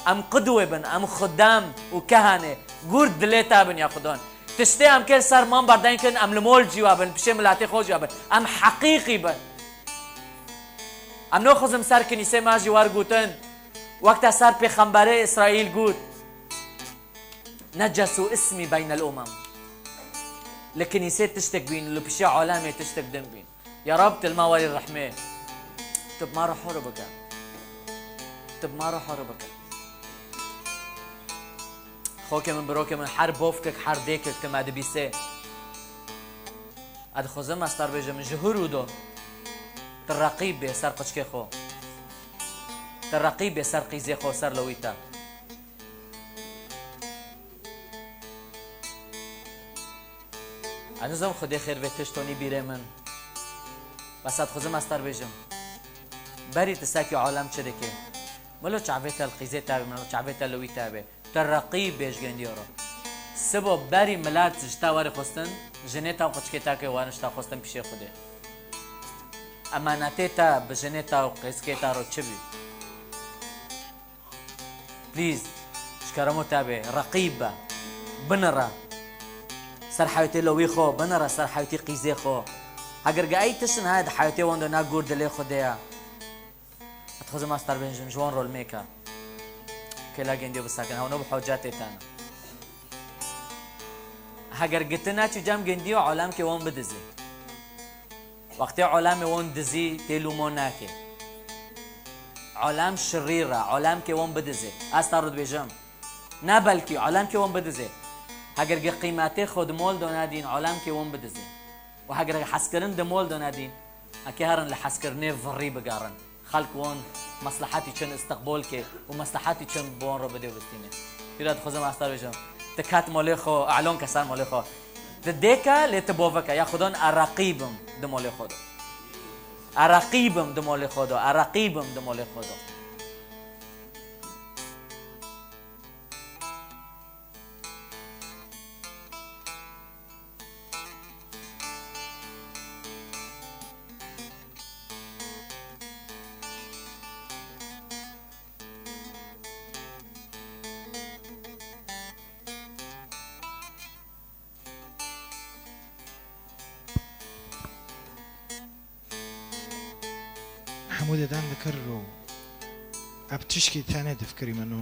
Em qidwê bin, em xudem û kehanê gûr dilê te bin, ya Xudan. Tiştê em kê li ser man berdeng kin, em li mol cîwa bin, pişê miletê xwe cîwa bin. Em heqîqî bin. Em naxwazim ser kinîsê me jî wer gotin, wek te ser pêxemberê Îsraîl got, "Neces û ismî beynel umem." Li kinîsê tiştek bîn, li pişê alemê tiştek din bîn. Ya Rab, tu li me werî rehmê. Tu bi me re hor bike. Tu bi me re hor bike. Xokê min, birokê min, her bofkek, her dêkek tu me dibîsê. Ez dixwazim ez te bêjim, ji hûr û do, tu reqîb bê ser qiçkê xwe. Tu reqîb bê ser qîzê xwe, ser lewî te. Ez nizam Xwedê xêr vê tişt tonî bîrê min. Bes ez dixwazim ez te bêjim. Berî tu sekî alem çi dike? Milo çavê te li qîzê te be, milo çavê te li wî te be. Tu reqîb bê ji gendiya re. Sibo berî milet ji te were xwestin, jinê te û qiçkê te ke werin ji te xwestin pişê Xwedê. Emanetê te bi jinê te û qîzkê te re çi bî? Please, ji keremo te bê, reqîb be. Binire. Ser heyetê lewî xwe, binire ser heyetê qîzê xwe. Heger ge ey tiştin heye di heyetê wan de ne gûr dilê Xwedê ye. Ez dixwazim ez te bêjim, ji wan rol mêke. Kêla gendiyo bisekin, hewno bi hocetê te ne. Heger gi tu neçî cem gendiyo, alemkê wan bidizê. Wextê alemê wan dizî, tê lûmo nake. Alem şirîr e, alemkê wan bidizê. Ez te re dibêjim. Ne belkî, alemkê wan bidizê. Heger gi qîmetê xwe di mol de nedîn, alemkê wan bidizê. Û heger hezkirin di mol de nedîn, eke herin li hezkirinê virî bigerin. Xelk wan meslehetî çin istiqbol ke û meslehetî çin bi wan re bidê û bistîne. Pîra dixwazim ez te bêjim. Ti ket molê xwe, elon ke ser molê xwe. Ti dêke lê ti boveke. Ya Xudan, e reqîbim di molê xwe de. E reqîbim di molê xwe de. E reqîbim di molê xwe de. Hemû deden dikir û ev tişkî tenê difikirî min û